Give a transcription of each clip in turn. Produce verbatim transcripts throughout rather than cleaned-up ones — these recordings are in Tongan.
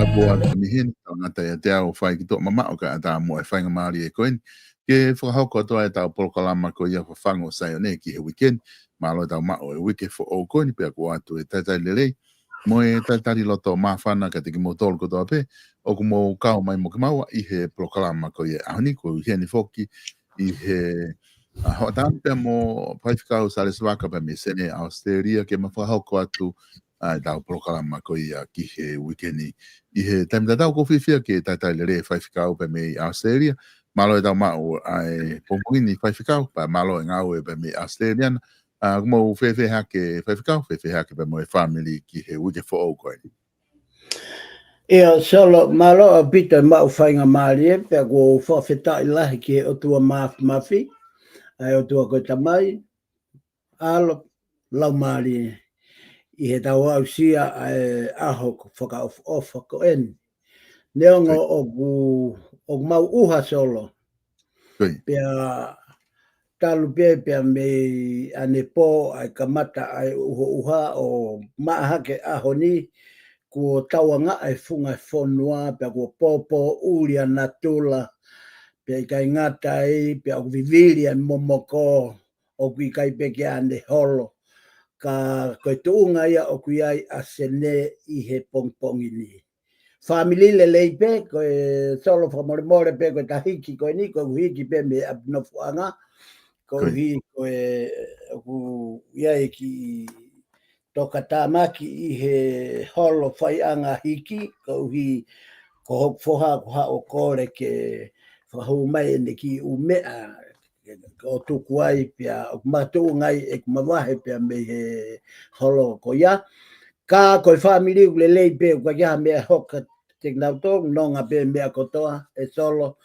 Kapua Tamihin, tau ngata ia te au fai ki tuʻa mamaʻo ka ʻatā mo e faingamālie ko eni ke fakahoko atu ai ʻetau polokalama ko ia Fafangu ʻo Saione ki he uike ni. Mālō ʻetau maʻu e uike foʻou ko eni pea kuo ʻoatu e talitali lelei mo e talitali loto māfana kiate kimoutolu kotoa pē ʻoku mou kau mai mo kimaua ʻi he polokalama ko ia ʻaho ni. Ko e uike ni foki ʻi he ʻaho ʻatā pea mo Faifekau Salesi Vaka pea mei Senē ʻAositelēlia ke ma fakahoko atu ʻa ʻetau polokalama ko ia ki he uike ni. ʻI he taimi tatau ʻoku ou fiefia ke talitali lelei e Faifekau pea mei ʻAositelēlia. Mālō ʻetau maʻu ʻa e pongipongi ni Faifekau, pea mālō e ngāue pea mei ʻAositelēlia na. ʻA, ʻoku mou fēfē hake Faifekau, fēfē hake pea mo e fāmili ki he uike foʻou ko eni? ʻIa, Solo, mālō ʻaupito e maʻu faingamālie, pea ʻoku ou fakafetaʻi lahi ki he ʻOtua Māfimafi, ʻa e ʻOtua ko e Tamai, ʻAlo, Laumālie, ʻi heʻetau aʻusia ʻa e ʻaho fakaʻofoʻofa ko eni. Neongo ʻoku, ʻoku mau ʻuha, Solo. Pea talu pē, pea mei ʻanepō ʻa e kamata ʻa e ʻuhoʻuha ʻo maʻa hake ʻaho ni, kuo tauangaʻa e funga e fonua, pea kuo pōpōʻuli ʻa natula, pea ʻikai ngata ai, pea ʻoku vivili ʻa e momoko, ʻoku ʻikai pē ke ʻane holo. Ka ko e tuʻunga ia ʻoku ʻi ai ʻa Senē ʻi he pongipongi ni. Fāmili lelei pē, ko e Solo fakamolemole pē, ko e ta hiki ko eni, ko e hiki pē mei ʻapi nofoʻanga, ko e hiki ko e, ʻoku ʻi ai e kiʻi tokatāmaki ʻi he holo faiʻanga hiki, ko e hiki ko hoku foha ko haʻo kole ke fakahū mai ʻene kiʻi ʻū meʻa ʻo tuku ai pea ʻoku makatuʻunga ai ʻeku mavahe pea mei he holo ko ia. Ka ko e fāmili ʻoku lelei pē, ʻoku ʻikai ha meʻa hoko kiate kinautolu, nonga pē meʻa kotoa, ʻe Solo.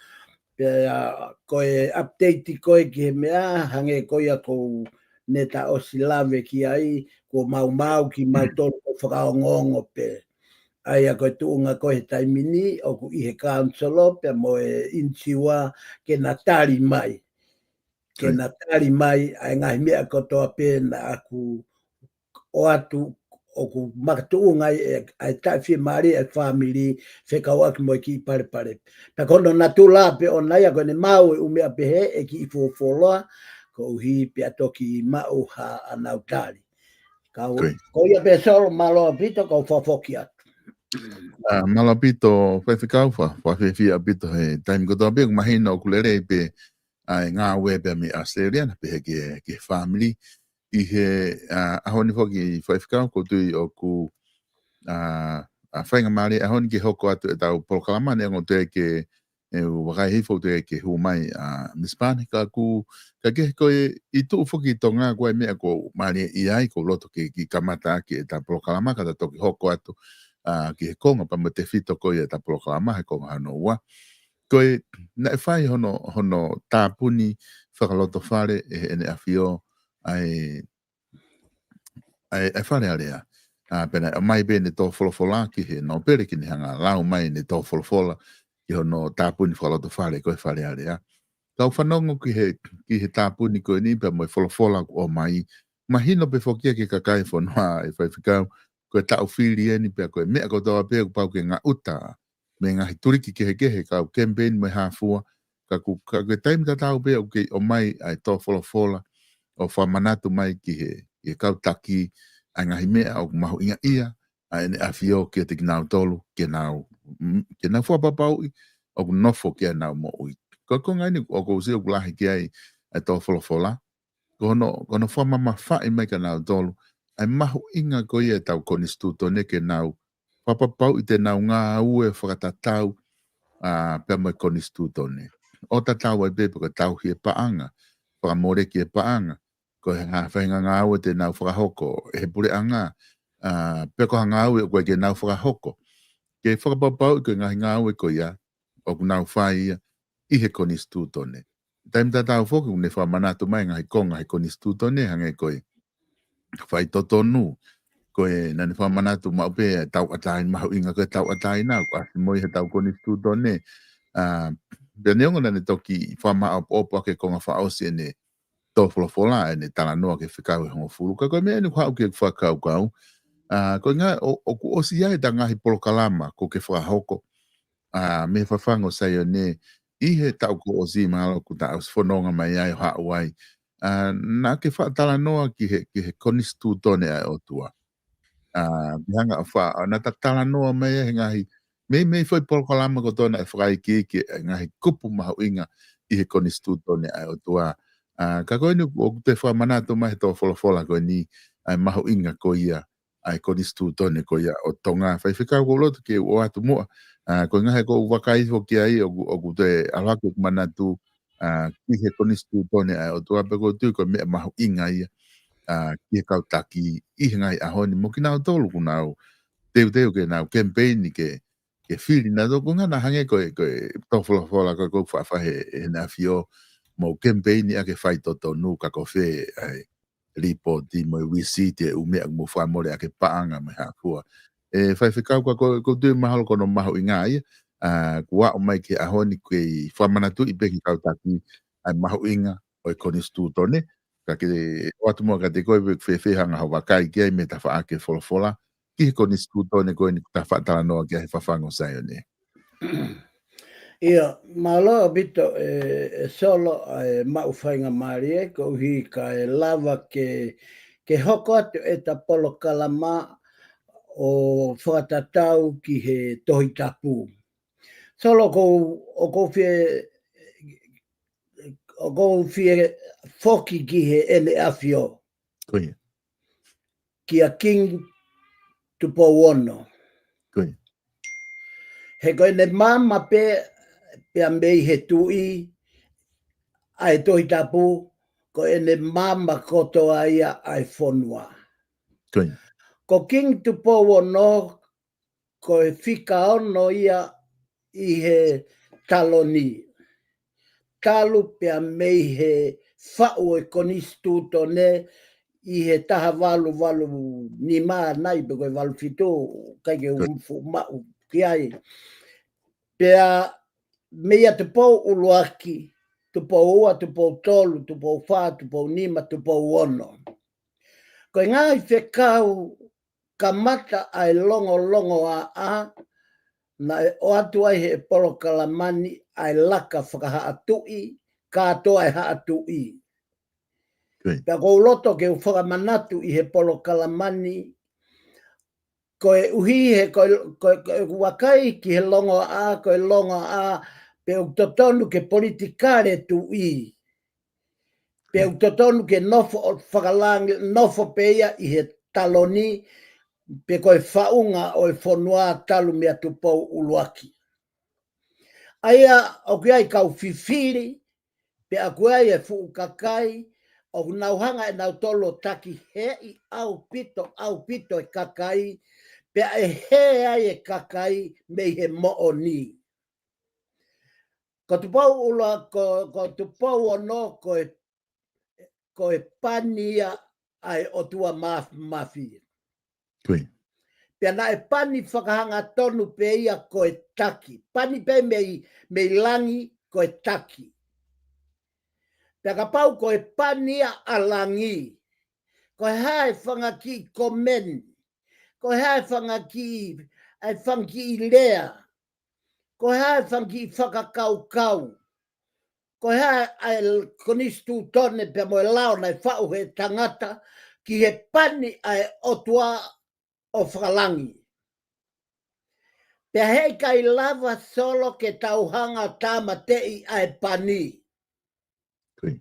Pea ko e update ko ē ki he meʻa, hangē ko ia ʻoku ou ne ta ʻosi lave ki ai, kuo maumau kimautolu ko e fakaongoongo pē. ʻA ia ko e tuʻunga ko ē he taimi ni, ʻoku ʻi he council pea mo e initiative ke na tali mai. Ke na tali mai ʻa e ngaahi meʻa kotoa pē naʻa ku ʻoatu ʻoku makatuʻunga ai ʻa e taʻefiemālie ʻa e fāmili fekauʻaki mo e kiʻi palepale. Pea ko hono natula pē ʻona ia ko ʻene maʻu e ʻū meʻa pehē ʻe kiʻi fuofuoloa, koeʻuhi pea toki maʻu haʻanau tali. Kau, ko ia pē Solo, mālō ʻaupito, kau fakafoki atu. ʻA, mālō ʻaupito, Faifekau, fa-, fakafiefia ʻaupito he taimi kotoa pē, ʻoku mahino ʻoku lelei pē ʻa e ngāue pea mei ʻAositelēlia, na pehē ki he, ki he fāmili. ʻI he, ʻa, ʻaho ni foki Faifekau, ʻoku ou tui ʻoku, ʻa, ʻa, faingamālie ʻaho ni ke hoko atu ʻetau polokalama ni, ʻoku ou tui ke, ʻe u vakai hifo ʻoku ou tui ke hū mai ʻa Miss Pane, ka ʻoku, ka ke ko e ʻi tuʻa foki ʻi Tonga ko e meʻa ʻoku mālie ʻi ai, ʻoku ou loto ke kiʻi kamata ʻaki ʻetau polokalama, ka ta toki hoko atu, ʻa, ki he konga pea mo e tefito ko ia ʻetau polokalama, he konga hono ua. Ko e, naʻe fai hono, hono tāpuni fakalotofale ʻe Heʻene ʻAfio ʻa e, ʻa e, ʻa e Fale Alea. ʻA, pea naʻe ʻomai pē ʻene tō folofola ki he nōpele ke ne hanga ʻo lau mai ʻene tō folofola ki hono tāpuni fakalotofale ko e Fale Alea. Kau fanongo ki he, ki he tāpuni ko eni pea mo e folofola ʻoku ʻomai. Mahino pē foki ia ki he kakai e fonua ʻe Faifekau, ko e taʻu fili eni pea ko e meʻa kotoa pē ʻoku pau ke ngaʻuta mei he ngaahi tuliki kehekehe, kau kemipeini mo e hā fua, ka ʻoku, ka ko e taimi tatau pē ʻoku kei ʻomai ʻa e tō folofola ʻo fakamanatu mai ki he, ki he kau taki ʻa e ngaahi meʻa ʻoku mahuʻingaʻia ʻa ʻEne ʻAfio kiate kinautolu, ke nau, mm, ke nau fakapapauʻi ʻoku nofo ki ai ʻenau moʻui. Ko e konga eni ʻoku ou sio ʻoku lahi ki ai ʻa e tō folofola, ko hono, ko hono fakamamafaʻi mai kia nautolu ʻa e mahuʻinga ko ia ʻetau konisitūtone, ke nau fakapapauʻi te nau ngāue fakatatau, ʻa, pea mo e konisitūtone. ʻO tatau ai pē pe ko e tauhi e paʻanga, fakamoleki e paʻanga, ko e hā e faʻahinga ngāue te nau fakahoko ʻe he puleʻanga, ʻa, pe ko e hā e ngāue ʻoku ʻikai ke nau fakahoko. Ke fakapapauʻi ko e ngaahi ngāue ko ia ʻoku nau fai ia ʻi he konisitūtone. Taimi tatau foki ʻoku ne fakamanatu mai e ngaahi konga he konisitūtone, hangē ko e faitotonu, ko e naʻa ne fakamanatu maʻu pē e tauʻatāina, mahuʻinga ko e tauʻatāina, ʻoku ʻasi mo ia he ʻetau konisitūtone. ʻA, pea neongo naʻa ne toki fakamāʻopoʻopo ʻaki e konga fakaʻosi ʻene tō folofola, ʻene talanoa ki he fekau ʻe hongofulu. Ka ko e meʻa eni ʻoku haʻu ke fakakaukau, ʻA, ko e ngaahi, ʻo, ʻoku ʻosi ʻi ai ʻeta ngaahi polokalama kuo ke fakahoko, ʻa, mei he Fafangu ʻo Saione, ʻi he taʻu kuo ʻosi mahalo kuo ta ʻosi fononga mai ai ʻo haʻu ai. ʻA, naʻa ke faʻa talanoa ki he, ki he konisitūtone ʻa e ʻOtua. ʻA, ke hanga ʻo fa-, ʻa, naʻa ta talanoa mai ai he ngaahi, mei, mei foʻi polokalama kotoa naʻe fakaikiiki e ngaahi kupu mahuʻinga ʻi he konisitūtone ʻa e ʻOtua. ʻA, ka ko eni ʻoku, ʻoku te fakamanatu mai he tō folofola ko eni, ʻa e mahuʻinga ko ia ʻa e konisitūtone ko ia ʻo Tonga. Faifekau, ʻoku ou loto ke u ʻoatu muʻa, ʻa, ko e ngaahi ʻoku ou vakai foki ai ʻoku, ʻoku te ʻalu hake ʻoku manatu, ʻa, ki he konisitūtone ʻa e ʻOtua, pea ʻoku ou tui ko e meʻa mahuʻinga ia, ʻa, ki he kau taki ʻi he ngaahi ʻaho ni mo kinautolu ʻoku nau teuteu ke nau kemipeini ke, ke fili nautolu. Ko e ʻuhinga naʻa hangē ko e, ko e tō folofola ko e ʻoku faʻa fai ʻe, ʻe Heʻene ʻAfio, mou kemipeini ʻaki e faitotonu, ka ko fē ʻa e lipooti mo e uisiti e ʻū meʻa ʻoku mou fakamole ʻaki e paʻanga mo e hā fua. ʻE, faifekau, ka ko, ʻoku ou tui mahalo ko hono mahuʻinga ia, ʻa, kuo aʻu mai ki he ʻaho ni ke fakamanatuʻi pē ki he kau taki ʻa e mahuʻinga ʻo e konisitūtone, ka ke ʻoatu muʻa kiate koe pe ʻoku fēfē hanga ho vakai ki ai mei he tafaʻaki e folofola ki he konisitūtone ko eni kuo ta faʻa talanoa ki ai he Fafangu ʻo Saione. ʻIo, mālō ʻaupito ʻe, ʻe Solo ʻa e maʻu faingamālie, koeʻuhi kae lava ke, ke hoko atu ʻeta polokalama ʻo fakatatau ki he Tohi Tapu. Solo, ʻoku ou, ʻoku ou fie, ʻoku ou fie foki ki Heʻene ʻAfio. Ko ia. Kia Kingi Tupou Ono. Ko ia. He ko ʻene maama pē, pea mei he tuʻi ʻa e Tohi Tapu, ko ʻene maama kotoa ia ʻa e fonua. Ko ia. Ko Kingi Tupou Ono, ko e fika ono ia ʻi he taloni. Talu pea mei he faʻu e konisitūtone ʻi he taha valu valu nima nai pe ko e valu fitu, ʻikai ke u fuʻu maʻu ki ai. Pea meia Tupou ʻUluaki, Tupou Ua, Tupou Tolu, Tupou Fā, Tupou Nima, Tupou Ono. Ko e ngaahi fekau kamata ʻa e Longolongoaʻa, naʻe ʻoatu ai he polokalama ni ʻa e laka fakahaʻatuʻi, kātoa e haʻatuʻi. Ko ia. Pea ʻoku ou loto ke u fakamanatu ʻi he polokalama ni, koeʻuhi he, ko e, ko e, ko e ʻoku vakai ki he longoaʻa, ko e longoaʻa, pe ʻoku totonu ke politikale tuʻi. Pe ʻoku totonu ke nofo ʻo fakalangi, nofo pē ia ʻi he taloni, pe ko e faʻunga ʻo e fonua talu meia Tupou ʻUluaki. ʻA ia ʻoku ʻi ai kau fifili, pea ʻoku ʻi ai e fuʻu kakai, ʻoku nau hanga ʻe nautolu ʻo takiheeʻi ʻaupito, ʻaupito e kakai, pea ʻe hē ai e kakai mei he moʻoni. Ko Tupou ʻUlua, ko, ko Tupou Ono, ko e, ko e pani ia ʻa e ʻOtua Maf-, Mafi. Ko ia. Pea naʻe pani fakahangatonu pē ia ko e taki. Pani pē mei, mei langi ko e taki. Pea kapau ko e pani ia ʻa langi, ko e hā e fanga kiʻi komeni, ko e hā e fanga kiʻi, e fanga kiʻi lea, ko e hā e fanga kiʻi fakakaukau, ko e hā ʻa e konisitūtone pea mo e lao naʻe faʻu he tangata ki he pani ʻa e ʻOtua ʻo fakalangi. Pea heʻikai lava Solo ke tau hanga ʻo tāmateʻi ʻa e pani. Ko ia.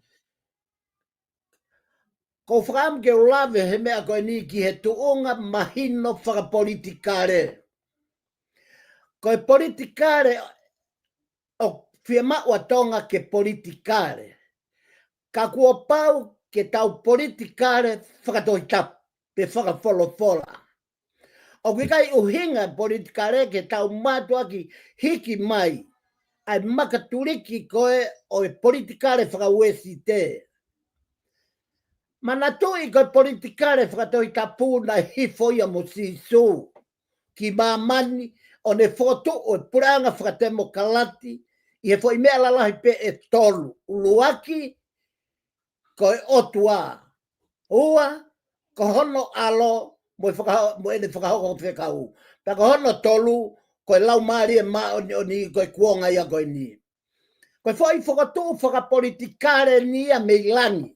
ʻOku ou fakaʻamu ke u lave he meʻa ko eni ki he tuʻunga mahino fakapolitikale. Ko e politikale, ʻoku fiemaʻu ʻa Tonga ke politikale. Ka kuo pau ke tau politikale fakatohitapu pe fakafolofola. ʻOku ʻikai ʻuhinga politikale ke tau mātuʻaki hiki mai ʻa e makatuliki ko ē ʻo e politikale faka-Uēsite. Manatuʻi ko e politikale fakatohitapu naʻe hifo ia mo Sīsū ki māmani ʻo ne fokotuʻu e puleʻanga fakatemokalati ʻi he foʻi meʻa lalahi pē ʻe tolu. ʻUluaki, ko e ʻOtua. Ua, ko hono ʻAlo, mo e faka-, mo ʻene fakahoko fekau. Pea ko hono tolu, ko e Laumālie Māʻoniʻoni, ko e kuonga ia ko eni. Ko e foʻi fokotuʻu fakapolitikale ni ia mei langi.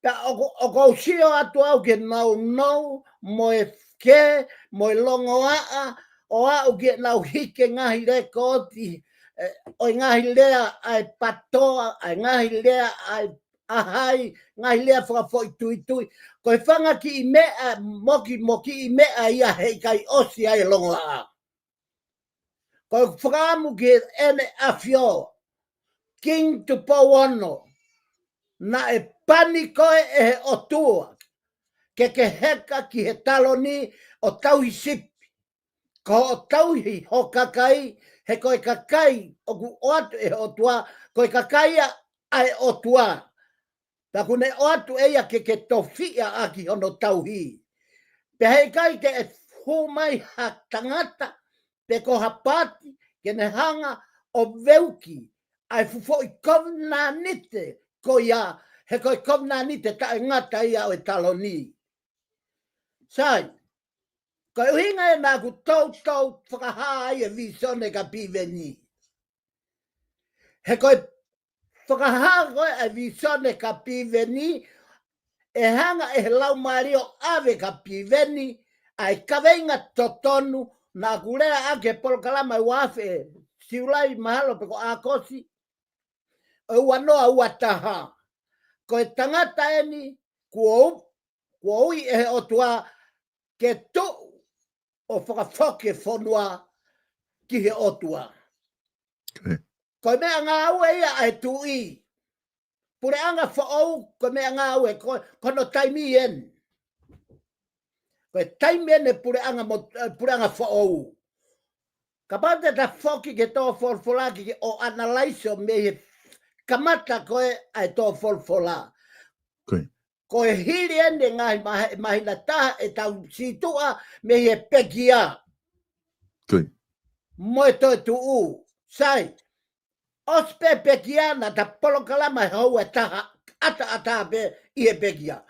Pea ʻoku, ʻoku ou sio atu au ki he nounou, mo e kē, mo e longoaʻa, ʻo aʻu ki heʻenau hiki e ngaahi lekooti, ē, ʻo e ngaahi lea ʻa e PTOA, ʻa e ngaahi lea ʻa e ʻa hai, ngaahi lea fakafoʻituitui. Ko e fanga kiʻi meʻa, moki, moki kiʻi meʻa ia heʻikai ʻosi ai e longoaʻa. Ko e fakaʻamu ki heʻene ʻAfio, King Tupou Ono, naʻe pani koe ʻe he ʻOtua, ke ke heka ki he taloni ʻo tauhi sipi. Ko hoʻo tauhi ho kakai, he ko e kakai ʻoku ʻoatu ʻe he ʻOtua, ko e kakai ia ʻa e ʻOtua. Pea ʻoku ne ʻoatu ʻe ia ke ke tofiʻa ʻaki hono tauhi. Pea heʻikai ke ʻe hū mai ha tangata, pe ko ha paati, ke ne hanga ʻo veuki ʻa e fuʻu foʻi kovinānite ko ia, he ko e kovinānite taʻengata ia ʻo e taloni. Sai, ko e ʻuhinga ia naʻa ku toutou fakahā ai e vīsone kia Piveni. He ko e fakahā ko ē ʻa e vīsone kia Piveni, ʻe hanga ʻe he Laumālie ʻo ʻave kia Piveni ʻa e kaveinga totonu naʻa ku lea ʻaki he polokalama ʻi he uaafe Siulai mahalo pe ko ʻAokosi ʻo e ua noa ua taha. Ko e tangata eni kuo u-, kuo ui ʻe he ʻOtua ke tuʻu ʻo fakafoki e fonua ki he ʻOtua. Ko e meʻangāue ia ʻa e tuʻi. Puleʻanga foʻou, ko e meʻangāue, ko, ko hono taimi eni. Ko e taimi eni e puleʻanga mo, ē, puleʻanga foʻou. Kapau te ta foki ki he tō folofola ke, ke ʻo analyze ʻo mei he kamata ko ē ʻa e tō folofola. Ko e hili eni e ngaahi mahe-, māhina taha ʻetau sītuʻa mei he pekia. Mo e toetuʻu. Sai, ʻosi pē pekia naʻa ta polokalama he houa ʻe taha ʻataʻatā pē ʻi he pekia.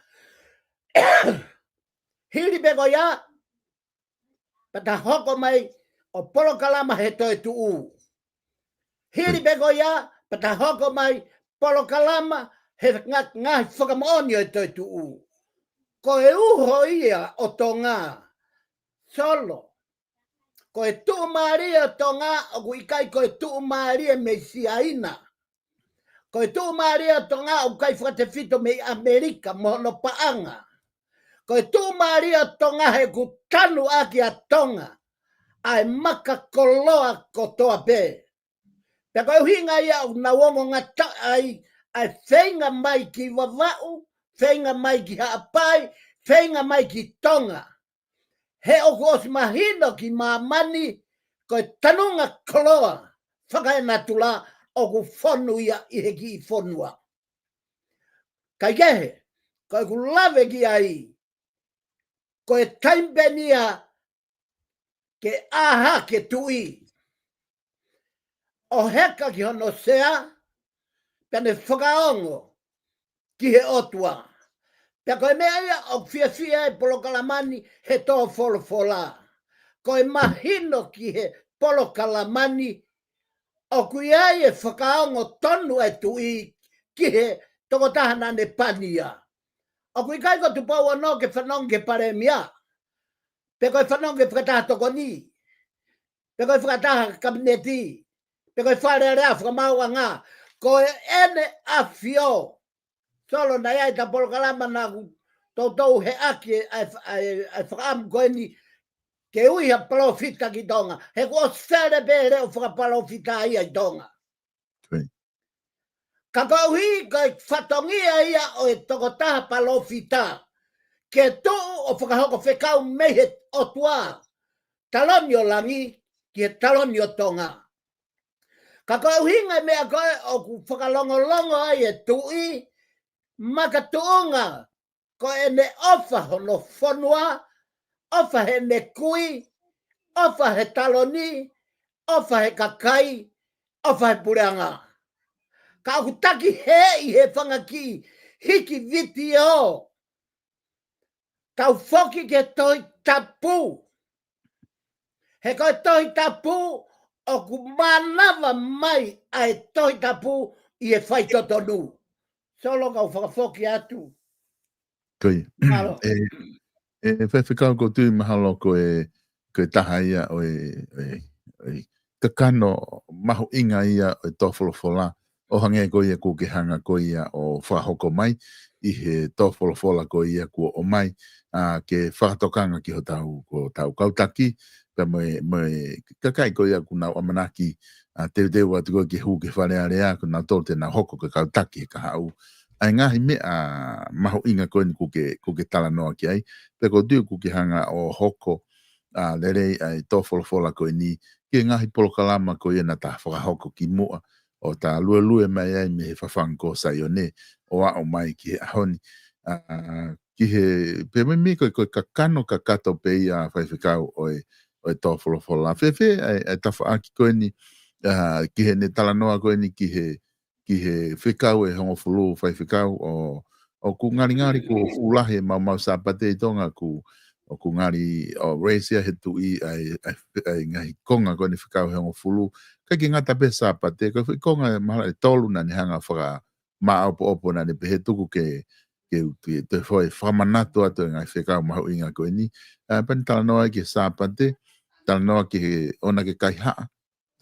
Hili pē ko ia, pea ta hoko mai ʻo polokalama he toetuʻu. Hili pē ko ia, pea ta hoko mai polokalama he nga-, ngaahi fakamoʻoni ʻo e toetuʻu. Ko e uho ia ʻo Tonga. Solo. Ko e tuʻumālie ʻo Tonga, ʻoku ʻikai ko e tuʻumālie mei Siaina. Ko e tuʻumālie ʻo Tonga ʻoku ʻikai fakatefito mei ʻAmelika mo hono paʻanga. Ko e tuʻumālie ʻo Tonga he ʻoku tanu ʻaki ʻa Tonga ʻa e maka koloa kotoa pē. Pea ko e ʻuhinga ia ʻoku nau ongongataʻa ai ʻa e feinga mai ki Vavaʻu, feinga mai ki Haʻapai, feinga mai ki Tonga. He ʻoku ʻosi mahino ki māmani, ko e tanunga koloa fakaenatula ʻoku fonu ia ʻi he kiʻi fonua. Kaikehe, ko ʻeku lave ki ai, ko e taimi pē eni ia ke ʻā hake e tuʻi ʻo heka ki hono sea, pea ne fakaongo ki he ʻOtua. Pea ko e meʻa ia ʻoku fiefia ai e polokalama ni he tō folofola. Ko e mahino ki he polokalama ni ʻoku ʻi ai e fakaongo tonu ʻa e tuʻi ki he tokotaha naʻa ne pani ia. ʻOku ʻikai ko Tupou Ono ke fanongo ki he palēmia. Pe ko e fanongo ki he fakataha tokoni. Pe ko e fakataha kapineti. Pe ko e Fale Alea fakamaauʻanga. Ko ʻene ʻAfio. Solo, naʻe ʻi ai ʻeta polokalama naʻa ku toutou heʻaki ʻa e, ʻa e, ʻa e fakaʻamu ko eni ke ui ha palōfita ki Tonga. He kuo ʻosi fele pē leʻo fakapalōfita ia ʻi Tonga. Ka koeʻuhi ko e fatongia ia ʻo e tokotaha palōfita ke tuʻu ʻo fakahoko fekau mei he ʻOtua, taloni ʻo langi ki he taloni ʻo Tonga. Ka ko e ʻuhinga e meʻa ko ē ʻoku fakalongolongo ai e tuʻi, makatuʻunga ko ʻene ʻofa hono fonua, ʻofa heʻene kui, ʻofa he taloni, ʻofa he kakai, ʻofa he puleʻanga. Ka ʻoku taki hē ʻi he fanga kiʻi hiki vitiō Tau foki ki he Tohi Tapu. He ko e Tohi Tapu, ʻoku mānava mai ʻa e Tohi Tapu ʻi he faitotonu. Solo, kau fakafoki atu. Ko ia. Mālō. ʻE, ʻe Faifekau, ʻoku ou tui mahalo ko e, ko e taha ia ʻo e, e, e kakano mahuʻinga ia ʻo e tō folofola, ʻo hangē ko ia kuo ke hanga ko ia ʻo fakahoko mai ʻi he tō folofola ko ia kuo ʻomai, ʻa, ke fakatokanga ki hotau, ko hotau kau taki, pea mo e, mo e kakai ko ia ʻoku nau ʻamanaki, ʻa, teuteu atu ko ē ke hū ki Fale Alea, ko nautolu te nau hoko ko e kau taki he kahaʻu. ʻA e ngaahi meʻa mahuʻinga ko eni kuo ke, kuo ke talanoa ki ai, pea ʻoku ou tui kuo ke hanga ʻo hoko, ʻa, lelei ʻa e tō folofola ko eni ki he ngaahi polokalama ko ia naʻa ta fakahoko kimuʻa, ʻo ta luelue mai ai mei he fafangu ko Saione ʻo aʻu mai ki he ʻaho ni. ʻA, ki he, pea meimei ko e, ko e kakano kakato pē ia, Faifekau, ʻo e, ʻo e tō folofola. Fēfē ʻa e, ʻa e tafaʻaki ko eni, ʻa, ki heʻene talanoa ko eni ki he, ki he fekau ʻe hongofulu, Faifekau, ʻo, ʻoku ngalingali kuo fuʻu lahi e maumau Sāpate ʻi Tonga, ʻoku, ʻoku ngali ʻo raise ia he tuʻi ʻa e, ʻa e, ʻa e ngaahi konga ko eni fekau ʻe hongofulu. ʻIkai ke ngata pē Sāpate, ko e foʻi konga mahalo ʻe tolu naʻa ne hanga fakamaʻopoʻopo, naʻa ne pehē tuku ke, ke, ke toe foʻi fakamanatu atu e ngaahi fekau mahuʻinga ko eni. ʻA, pea ne talanoa ki he Sāpate, talanoa ki he ʻoua naʻa ke kaihaʻa,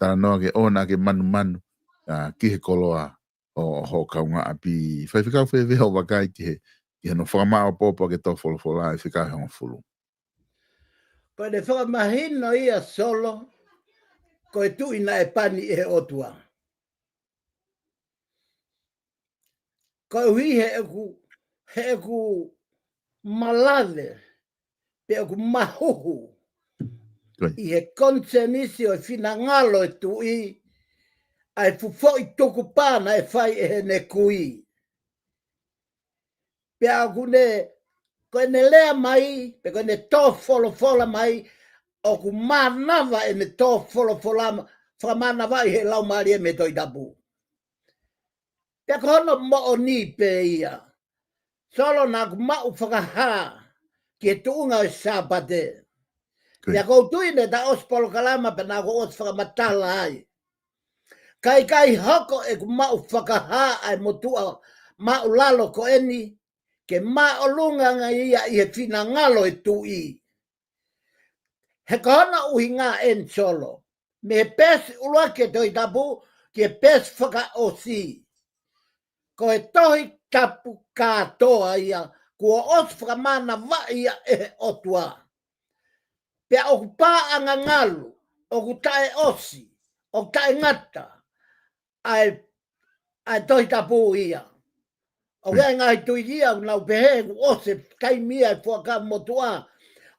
talanoa ki he ʻoua naʻa ke manumanu, ʻa, ki he koloa ʻo, ʻo ho kaungāʻapi. Faifekau, fēfē hoʻo vakai ki he, ki hono fakamaʻopoʻopo ʻaki e tō folofola ʻa e fekau ʻe hongofulu? Ko ʻene fakamahino ia, Solo, ko e tuʻi naʻe pani ʻe he ʻOtua. Koeʻuhi he ʻoku, he ʻoku malave, pe ʻoku mahuhu Ko ia. ʻi he konisēnisi ʻo e finangalo e tuʻi, ʻa e fuʻu foʻi tukupā naʻe fai ʻe heʻene kui. Pea ʻoku ne, ko ʻene lea mai, pe ko ʻene tō folofola mai, ʻoku mānava ʻene tō folofola ma-, fakamānavaʻi he Laumālie mei he Tohi Tapu. Pea ko hono moʻoni pē ia. Solo, naʻa ku maʻu fakahā ki he tuʻunga ʻo e Sāpate. Ko ia. Pea ʻoku ou tui naʻa ta ʻosi polokalama pea naʻa ku ʻosi fakamatala ai. Ka ʻikai hoko ʻeku maʻu fakahā ʻa e motuʻa māʻulalo ko eni, ke māʻolunga ange ia ʻi he finangalo e tuʻi. He ko hono ʻuhinga eni, Solo, mei he peesi ʻuluaki e Tohi Tapu ki he peesi fakaʻosi. Ko e Tohi Tapu kātoa ia, kuo ʻosi fakamānavaʻi ia ʻe he ʻOtua. Pea ʻoku paʻanga ngalu, ʻoku taʻeʻosi, ʻoku taʻengata ʻa e, ʻa e Tohi Tapu ia. ʻOku ʻi ai e ngaahi tuʻi ia ʻoku nau pehē kuo ʻosi e taimi ʻa e Fuakava Motuʻa,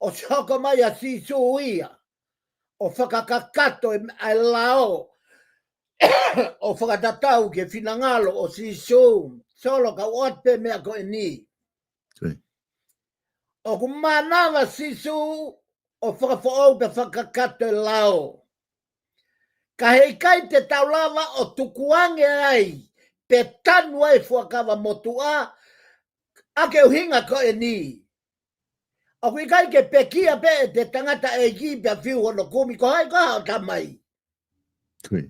ʻosi hoko mai ʻa Sīsū ia ʻo fakakakato e, ʻa e lao, ʻo fakatatau ki he finangalo ʻo Sīsū. Solo, kau ʻoatu pē meʻa ko eni. Ko ia. ʻOku mānava Sīsū ʻo fakafoʻou pea fakakakato e lao. Ka heʻikai te tau lava ʻo tukuange ai pe tanu ai e Fuakava Motuʻa, ʻa e ʻuhinga ko eni. ʻOku ʻikai ke pekia pē ʻe he tangataʻeiki pea fiu hono kumi, ko hai koā hoʻo tamai. Ko ia.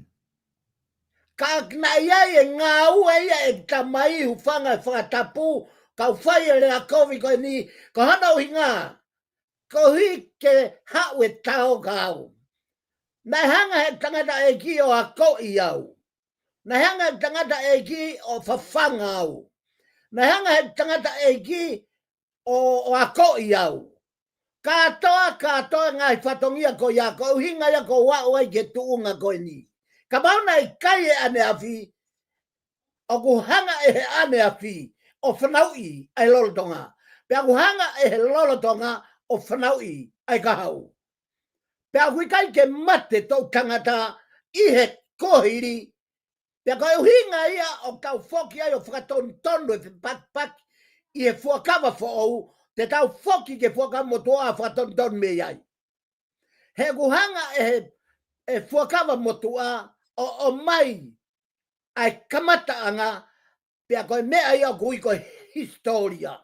Ka naʻe ʻi ai e ngāue ia ʻe he tamai, hūfanga he fakatapu, kau fai e lea kovi ko eni, ko hono ʻuhinga, koeʻuhi ke haʻu e tao kia au. Naʻe hanga ʻe he tangataʻeiki ʻo akoʻi au. Naʻe hanga ʻe he tangataʻeiki ʻo fafanga au. Naʻe hanga ʻe he tangataʻeiki ʻo, ʻo akoʻi au. Kātoa, kātoa e ngaahi fatongia ko ia, ko e ʻuhinga ia ʻoku ou aʻu ai ki he tuʻunga ko eni. Kapau naʻe ʻikai e ʻaneafi, ʻoku hanga ʻe he ʻaneafi ʻo fanauʻi ʻa e lolotonga. Pea ʻoku hanga ʻe he lolotonga ʻo fanauʻi ʻa e kahaʻu. Pea ʻoku ʻikai ke mate toʻu tangata ʻi he kuohili. Pea ko e ʻuhinga ia ʻoku tau foki ai ʻo fakatonutonu e fepakipaki ʻi he Fuakava Foʻou, te tau foki ki he Fuakava Motuʻa ʻo fakatonutonu mei ai. He ʻoku hanga ʻe he, ʻe he Fuakava Motuʻa ʻo, ʻomai ʻa e kamataʻanga, pea ko e meʻa ia ʻoku ui ko e hisitōlia.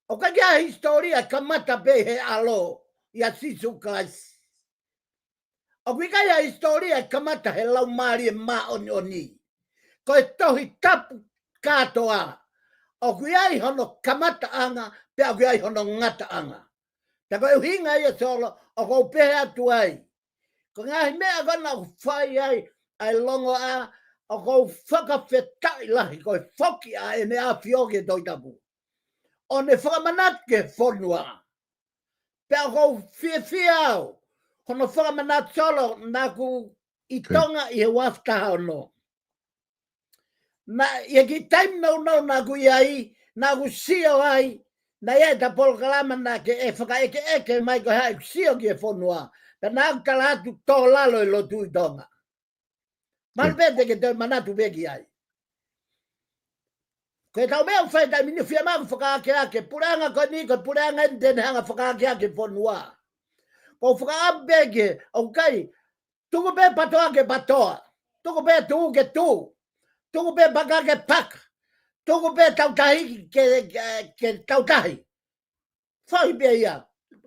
ʻOku ʻikai ke ʻi ai ha hisitōlia ʻe kamata pē he ʻAlo ʻia Sīsū Kalaisi. ʻOku ʻikai ha hisitōlia ʻe kamata he Laumālie Māʻoniʻoni. Ko e Tohi Tapu kātoa. ʻOku ʻi ai hono kamataʻanga, pea ʻoku ʻi ai hono ngataʻanga. Pea ko e ʻuhinga ia Solo, ʻoku ou pehē atu ai. Ko e ngaahi meʻa ko ena ʻoku fai ai ʻa e longoaʻa, ʻoku ou fakafetaʻi lahi ko e foki ʻa ʻEne ʻAfio ki he Tohi Tapu. ʻO ne fakamanatu ki he fonua. Pea ʻoku ou fiefia au, hono fakamanatu Solo naʻa ku ʻi Tonga ʻi he ua afe taha ono. Naʻe ʻi ai e kiʻi taimi nounou naʻa ku ʻi ai, naʻa ku sio ai, naʻe ʻi ai ʻeta polokalama naʻa ke ʻe fakaʻekeʻeke mai ko e hā ʻeku sio ki he fonua. Pea naʻa ku tala atu tō lalo e lotu ʻi Tonga. Mahalo pē te ke toe manatu pē ki ai. Ko ʻetau meʻa ʻoku fai he taimi ni, fiemaʻu ke fakaakeake, puleʻanga ko eni, ko e puleʻanga eni te ne hanga fakaakeake e fonua. ʻOku ou fakaʻamu pē ke, ʻoku ʻikai, tuku pē PATOA ke PATOA. Tuku pē tuʻu ke tuʻu. Tuku pē paka ke paka. Tuku pē tautahi ke, ke, ke tautahi. Fai pē ia.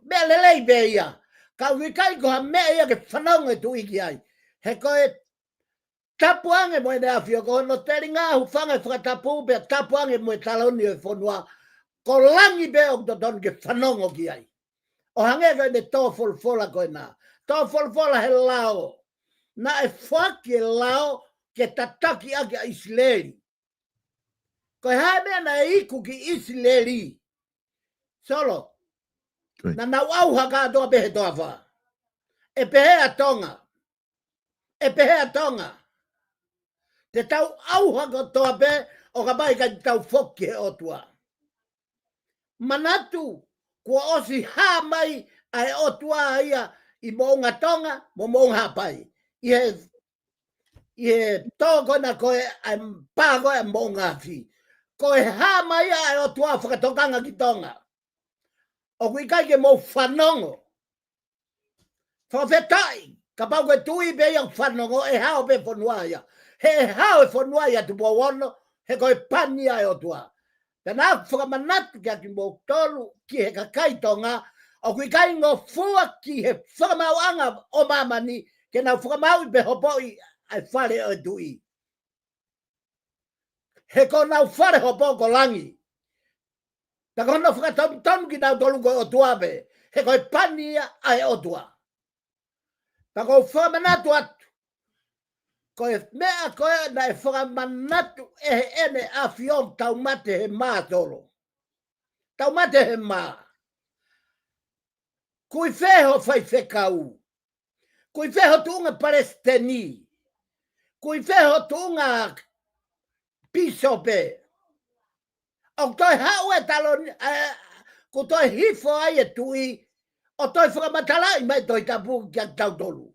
Meʻa lelei pē ia. Ka ʻoku ʻikai ko ha meʻa ia ke fanongo e Tuʻi ki ai. He ko e tapu ange mo ʻEne ʻAfio, ko hono telinga hūfanga he fakatapu pea tapu ange mo e taloni ʻo e fonua. Ko langi pē ʻoku totonu ke fanongo ki ai. ʻO hangē ko ʻene tō folofola ko ena. Tō folofola he lao. Naʻe foaki e lao ke tataki ʻaki ʻa ʻIsileli. Ko e hā e meʻa naʻe iku ki ʻIsileli? Solo. Naʻa nau ʻauha kātoa pē he toafa. ʻE pehē ʻa Tonga. ʻE pehē ʻa Tonga. Te tau ʻauha kotoa pē ʻo kapau ʻe ʻikai te tau foki ki he ʻOtua. Manatu, kuo ʻosi hā mai ʻa e ʻOtua ia ʻi Moʻunga Tonga, mo Moʻunga Haʻapai. ʻI he, ʻi he tō ko ena ko ē, ʻa e pā ko ē ʻa Moʻunga Afi. Ko e hā mai ʻa e ʻOtua fakatokanga ki Tonga. ʻOku ʻikai ke mou fanongo. Fakafetaʻi, kapau ko e Tuʻi pē ia ʻoku fanongo, ʻe hao pē fonua ia. He ʻe hao e fonua ia Tupou Ono, he ko e pani ia ʻa e ʻOtua. Pea naʻa ku fakamanatu kia kimoutolu, ki he kakai Tonga, ʻoku ʻikai ngofua ki he fakamaauʻanga ʻo māmani, ke nau fakamaauʻi pe hopoʻi ʻa e fale ʻo e Tuʻi. He ko honau fale hopo ko langi. Pea ko hono fakatonutonu kinautolu ko e ʻOtua pē. He ko e pani ia ʻa e ʻOtua. Pea ʻoku ou fakamanatu atu. Ko e meʻa ko ē naʻe fakamanatu ʻe ʻEne ʻAfio, tau mate he mā Solo. Tau mate he mā. Kui fē ho faifekau. Kui fē ho tuʻunga palesiteni. Kui fē ho tuʻunga pīsope. ʻOku toe haʻu e taloni, ē, kuo toe hifo ai e Tuʻi, ʻo toe fakamatalaʻi mai Tohi Tapu kia tautolu.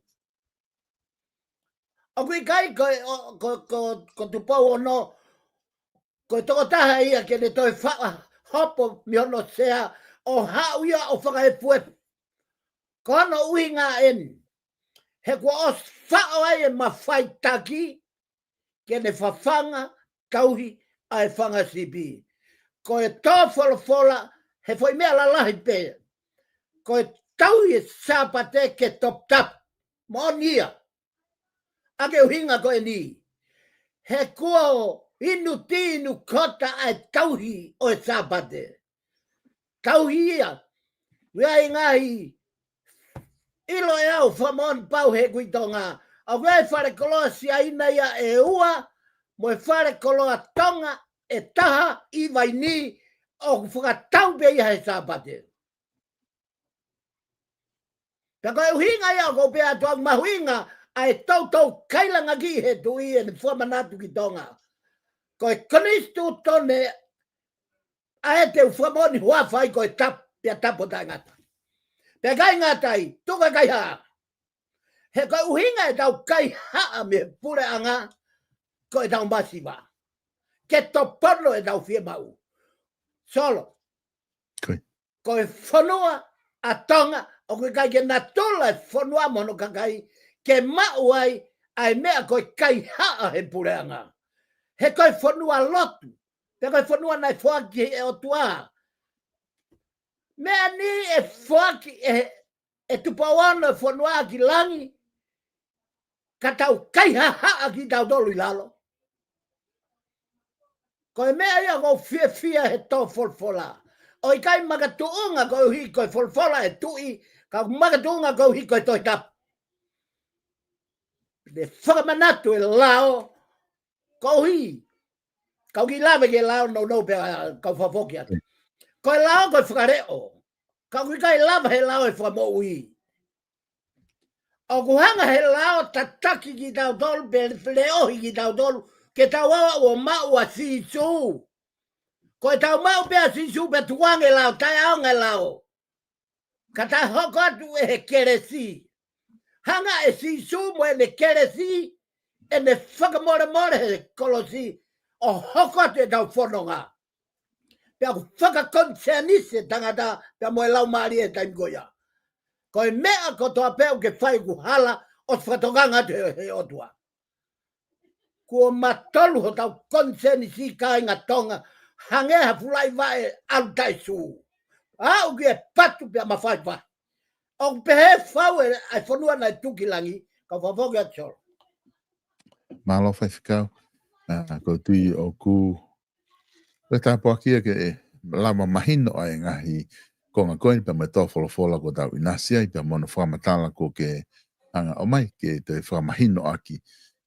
ʻOku ʻikai ko, ʻo, ko, ko, ko Tupou Ono, ko e tokotaha ia ke ne toe faʻa hopo mei hono sea ʻo haʻu ia ʻo fakaefuefu. Ko hono ʻuhinga eni. He kuo ʻosi faʻo ai e mafaitaki ke ne fafanga tauhi ʻa e fanga sipi. Ko e tō folofola he foʻi meʻa lalahi pē. Ko e tauhi e Sāpate ke toputapu. Moʻoni ia. ʻA e ʻuhinga ko eni. He kuo inu tinu kota ʻa e tauhi ʻo e Sāpate. Tauhi ia. ʻOku ʻi ai e ngaahi ʻilo ʻe au fakamoʻoni pau he ʻoku ʻi Tonga. ʻOku ʻi ai e fale koloa Siaina ia ʻe ua, mo e fale koloa Tonga ʻe taha ʻi Vainī, ʻoku fakatau pē ia he Sāpate. Pea ko e ʻuhinga ia ʻoku ou pehē atu ʻoku mahuʻinga ʻa e toutou kailangaki he Tuʻi ʻene fakamanatu ki Tonga. Ko e konisitūtone ʻa e te u fakamoʻoni huafa ai ko e tapu, pea tapu ʻo taʻengata. Pea ʻikai ngata ai, tuku e kaihaʻa. He ko e ʻuhinga ʻetau kaihaʻa mei he puleʻanga, ko ʻetau masiva. Ke topono ʻetau fiemaʻu. Solo. Ko e fonua ʻa Tonga, ʻoku ʻikai ke natula e fonua mo hono kakai, ke maʻu ai ʻa e meʻa ko e kaihaʻa he puleʻanga. He ko e fonua lotu, pea ko e fonua naʻe foaki ʻe he ʻOtua. Meʻa ni ʻe foaki ʻe, ʻe Tupou Ono e fonua ki langi, ka tau kaihaʻahaʻa kitautolu ʻi lalo. Ko e meʻa ia ʻoku ou fiefia he tō folofola. ʻOku ʻikai makatuʻunga koeʻuhi ko e folofola ʻa e tuʻi, ka makatuʻunga koeʻuhi ko e Tohi Tapu. Ne fakamanatu e lao, koeʻuhi, kau kiʻi lave ki he lao nounou pea kau fakafoki atu. Ko e lao ko e fakaleʻo, ka ʻoku ʻikai lava he lao e fakamoʻui. ʻOku hanga he lao ʻo tataki kitautolu, pe leʻohi kitautolu, ke tau aʻu ʻo maʻu ʻa Sīsū. Ko e tau maʻu pē ʻa Sīsū pea tukuange lao, taʻeʻaonga e lao. Ka tau hoko atu ʻi he kelesi. Hanga ʻe Sīsū mo ʻene kelesi, ʻene fakamolemole he kolosi, ʻo hoko atu ʻetau fononga. Pea ʻoku fakakonisēnisi e tangata, pea mo e laumālie he taimi ko ia. Ko e meʻa kotoa pē ʻoku ke fai ʻoku hala, ʻosi fakatokanga atu he, he ʻOtua. Kuo matolu hotau konisēnisi kāinga Tonga, hangē ha fulaʻi vaʻe ʻalu taʻesū. Aʻu ki he patu pea mafaifai. ʻOku pehē fau e, ʻa e fonua naʻe tuʻu ki langi, kau fakafoki atu Solo. Mālō Faifekau, ʻa, ʻoku ou tui ʻoku, ʻoku tāpuakiʻi ke lava mahino ʻa e ngaahi konga ko eni pea mo e tō folofola kuo tau ʻinasi ai pea mo hono fakamatala kuo ke hanga ʻo ʻomai ke toe fakamahinoʻaki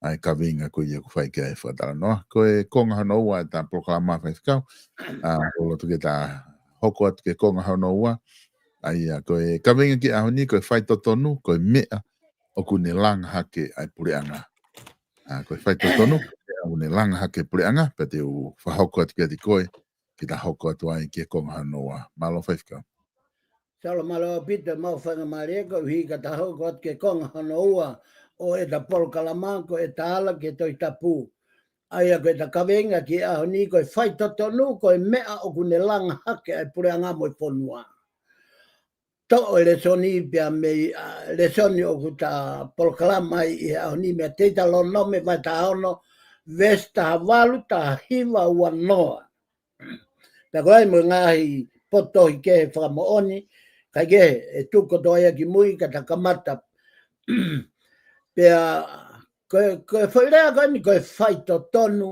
ʻa e kaveinga ko ia ʻoku fai ki ai e fakatalanoa. Ko e konga hono ua ʻetau polokalama Faifekau, ʻa, ʻoku ou loto ke ta hoko atu ki he konga hono ua, ʻa ia ko e kaveinga ki he ʻaho ni ko e faitotonu, ko e meʻa ʻoku ne langa hake ʻa e puleʻanga. ʻA, ko e faitotonu, ko e meʻa ʻoku ne langa hake e puleʻanga, pea te u fakahoko atu kiate koe, ke ta hoko atu ai ki he konga hono ua. Mālō Faifekau. Solo mālō ʻaupito, mau faingamālie koeʻuhi ka ta hoko atu ki he konga hono ua ʻo ʻeta polokalama ko ʻeta ala ki he Tohi Tapu. ʻA ia ko ʻeta kaveinga ki he ʻaho ni ko e faitotonu, ko e meʻa ʻoku ne langa hake ʻa e puleʻanga mo e fonua. Toʻo e lēsoni pea mei, ʻa, lēsoni ʻoku ta polokalama ai ʻi he ʻaho ni mei he Teutalōnome vahe taha ono, veesi taha valu, taha hiva, ua noa. Pea ko e ʻai mo e ngaahi potohi kehe fakamoʻoni, kae kehe, ʻe tuku kotoa ia ki mui, ka ta kamata. Pea, ko e, ko e foʻi lea ko eni, ko e faitotonu,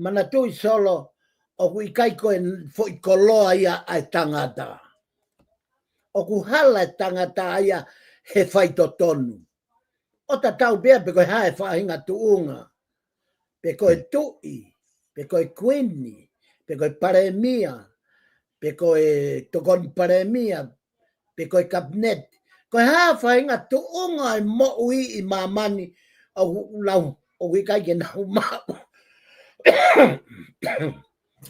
manatuʻi Solo, ʻoku ʻikai ko e foʻi koloa ia ʻa e tangata. ʻOku hala e tangata ia he faitotonu. ʻO tatau pē ia pe ko e hā e faʻahinga tuʻunga. Pe ko e tuʻi, pe ko e kuini, pe ko e palēmia, pe ko e tokoni palēmia, pe ko e kapineti. Ko e hā faʻahinga tuʻunga e moʻui ʻi māmani ʻoku lau, ʻoku ʻikai ke nau maʻu.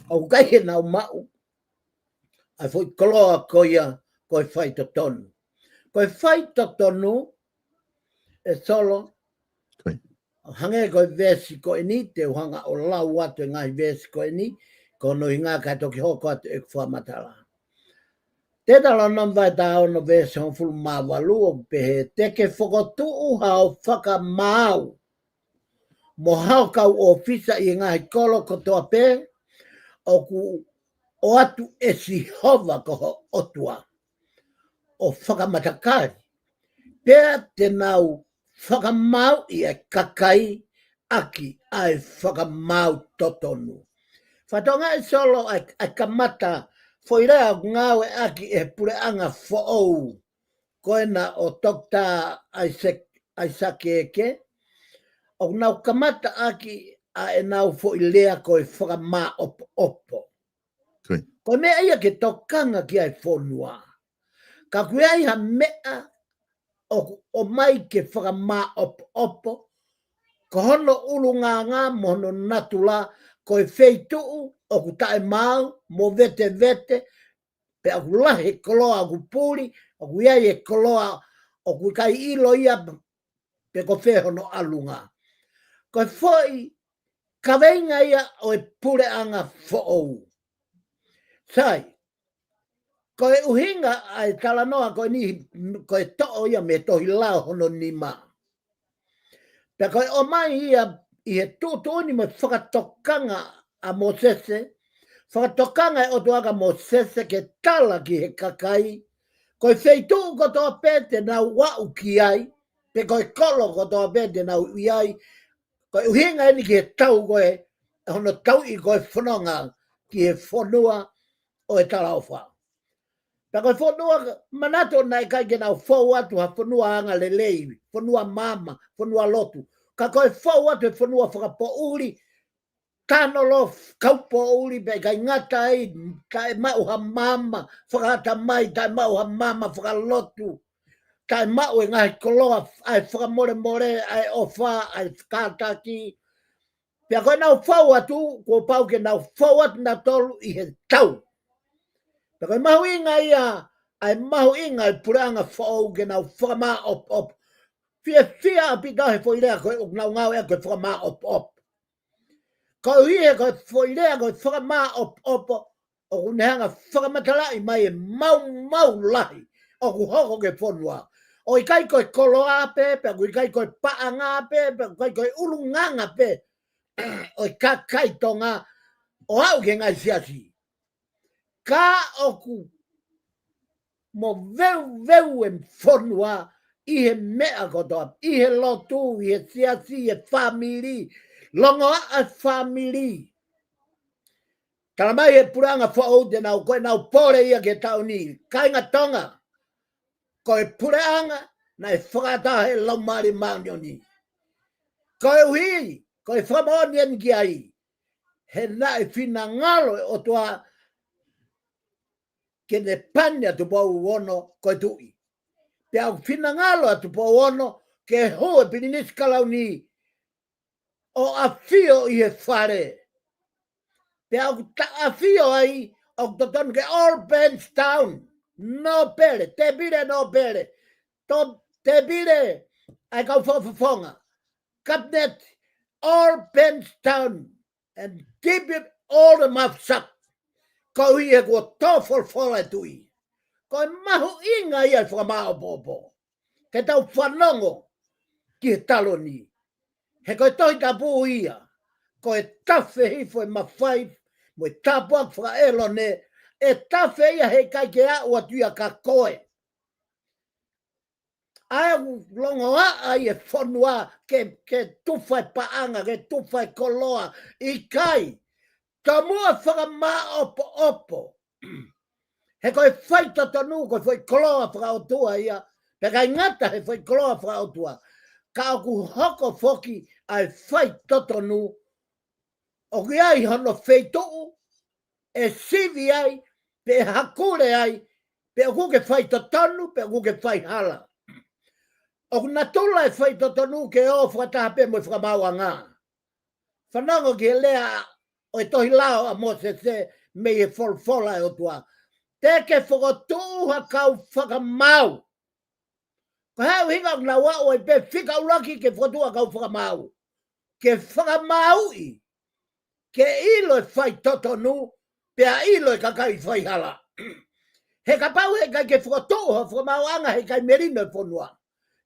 ʻOku ʻikai ke nau maʻu ʻa e foʻi koloa ko ia ko e faitotonu. Ko e faitotonu, ʻe Solo, Ko ia. Hangē ko e veesi ko eni, te u hanga ʻo lau atu e ngaahi veesi ko eni, ko hono ʻuhinga kae toki hoko atu ʻeku fakamatala. Teutalōnome vahe taha ono veesi hongofulu mā valu ʻoku pehē, te ke fokotuʻu hao fakamaau mo hao kau ʻōfisa ʻi he ngaahi kolo kotoa pē ʻoku ʻoatu ʻe Sihova ko ho ʻOtua ʻo fakamatakali, pea te nau fakamaauʻi e kakai ʻaki ʻa e fakamaau totonu. Fatongia ʻe Solo ʻa e, ʻa e kamata foʻi lea ʻoku ngāueʻaki ʻe he puleʻanga foʻou ko ena ʻo Toketā ʻAisake, ʻAisake Eke, ʻoku nau kamata ʻaki ʻa ʻenau foʻi lea ko e fakamāʻopoʻopo. Ko ia. Ko e meʻa ia ke tokanga ki ai e fonua. Ka ʻoku ʻi ai ha meʻa ʻoku ʻomai ke fakamāʻopoʻopo, ko hono ʻulungaanga mo hono natula, ko e feituʻu ʻoku taʻemaau mo vetevete, pea ʻoku lahi e koloa ʻoku puli, ʻoku ʻi ai e koloa ʻoku ʻikai ʻilo ia pe ko fē hono ʻalunga. Ko e foʻi kaveinga ia ʻo e puleʻanga foʻou. Sai, ko e ʻuhinga ʻa e talanoa ko eni, ko e toʻo ia mei he tohi Lao hono nima. Pea ko e ʻomai ia ʻi he tuʻutuʻuni mo e fakatokanga ʻa Mōsese, fakatokanga e ʻOtua kia Mōsese ke tala ki he kakai, ko e feituʻu kotoa pē te nau aʻu ki ai, pe ko e kolo kotoa pē te nau ʻi ai, ko e ʻuhinga eni ki he tau ko ē, hono tauʻi ko e fononga ki he fonua ʻo e talaʻofa. Pea ko e fonua, manatu naʻe ʻikai ke nau fou atu ha fonua anga lelei, fonua maama, fonua lotu. Ka ko e fou atu he fonua fakapoʻuli, tano lo kaupoʻuli pea ʻikai ngata ai, taʻe maʻu ha maama fakaʻatamai, taʻe maʻu ha maama fakalotu, taʻe maʻu e ngaahi koloa, ʻa e fakamolemole, ʻa e ʻofa, ʻa e kātaki. Pea ko ʻenau fou atu, kuo pau ke nau fou atu nautolu ʻi he tau. Pea ko e mahuʻinga ia, ʻa e mahuʻinga e puleʻanga foʻou ke nau fakamāʻopoʻopo. Fiefia ʻaupito he foʻi lea ko ē ʻoku nau ngāueʻaki ko e fakamāʻopoʻopo. Koeʻuhi he ko e foʻi lea ko e fakamāʻopoʻopo, ʻoku ne hanga fakamatalaʻi mai e maumau lahi ʻoku hoko ki he fonua. ʻOku ʻikai ko e koloa pē, pea ʻoku ʻikai ko e paʻanga pē, pea ʻoku ʻikai ko e ʻulungaanga pē ʻo e kakai Tonga ʻo aʻu ki he ngaahi siasi. Ka ʻoku moveuveu e fonua ʻi he meʻa kotoa, ʻi he lotu, ʻi he siasi, ʻi he fāmili, longoaʻa e fāmili. Tala mai he puleʻanga foʻou te nau, ko ʻenau pole ia ki he taʻu ni, kāinga Tonga, ko e puleʻanga naʻe fakaʻatā he Laumālie Māʻoniʻoni. Koeʻuhi, ko e fakamoʻoni eni ki ai, he naʻe finangalo e ʻOtua ke ne pani ʻa Tupou Ono ko e tuʻi. Pea ʻoku finangalo ʻa Tupou Ono ke hū e Pilinisi Kalauni ʻo ʻafio ʻi he fale. Pea ʻoku ta ʻafio ai, ʻoku totonu ke all pens down. Nōpele, tēpile nōpele. Tō tēpile ʻa e kau fakafofonga. Cabinet, all pens down and keep it all the mouth shut. Koeʻuhi he kuo tō folofola e tuʻi. Ko e mahuʻinga ia e fakamāʻopoʻopo. Ke tau fanongo ki he taloni. He ko e Tohi Tapu ia. Ko e tafe hifo e mafai mo e tāpuaki fakaʻelone. ʻE tafe ia he ʻikai ke aʻu atu ia kia koe. ʻA e ʻoku longoaʻa ʻi he fonua ke, ke tufa e paʻanga, ke tufa e koloa, ʻikai. Tomuʻa fakamāʻopoʻopo. He ko e faitotonu, ko e foʻi koloa fakaʻotua ia, pea ʻikai ngata he foʻi koloa fakaʻotua. Ka ʻoku hoko foki ʻa e faitotonu, ʻoku ʻi ai hono feituʻu, ʻe sivi ai, pe ʻe hakule ai, pe ʻoku ke faitotonu, pe ʻoku ke faihala. ʻOku natula e faitotonu ke ō fakataha pē mo e fakamaauʻanga. Fanongo ki he lea ʻo e tohi lao ʻa Mōsese mei he folofola ʻa e ʻOtua. Te ke fokotuʻu ha kau fakamaau. Ko e hā e ʻuhinga ʻoku nau aʻu ai pē fika ʻuluaki ke fokotuʻu ha kau fakamaau. Ke fakamaauʻi. Ke ʻilo e faitotonu, pea ʻilo e kakai faihala. He kapau he ʻikai ke fokotuʻu ha fakamaauʻanga he ʻikai melino e fonua.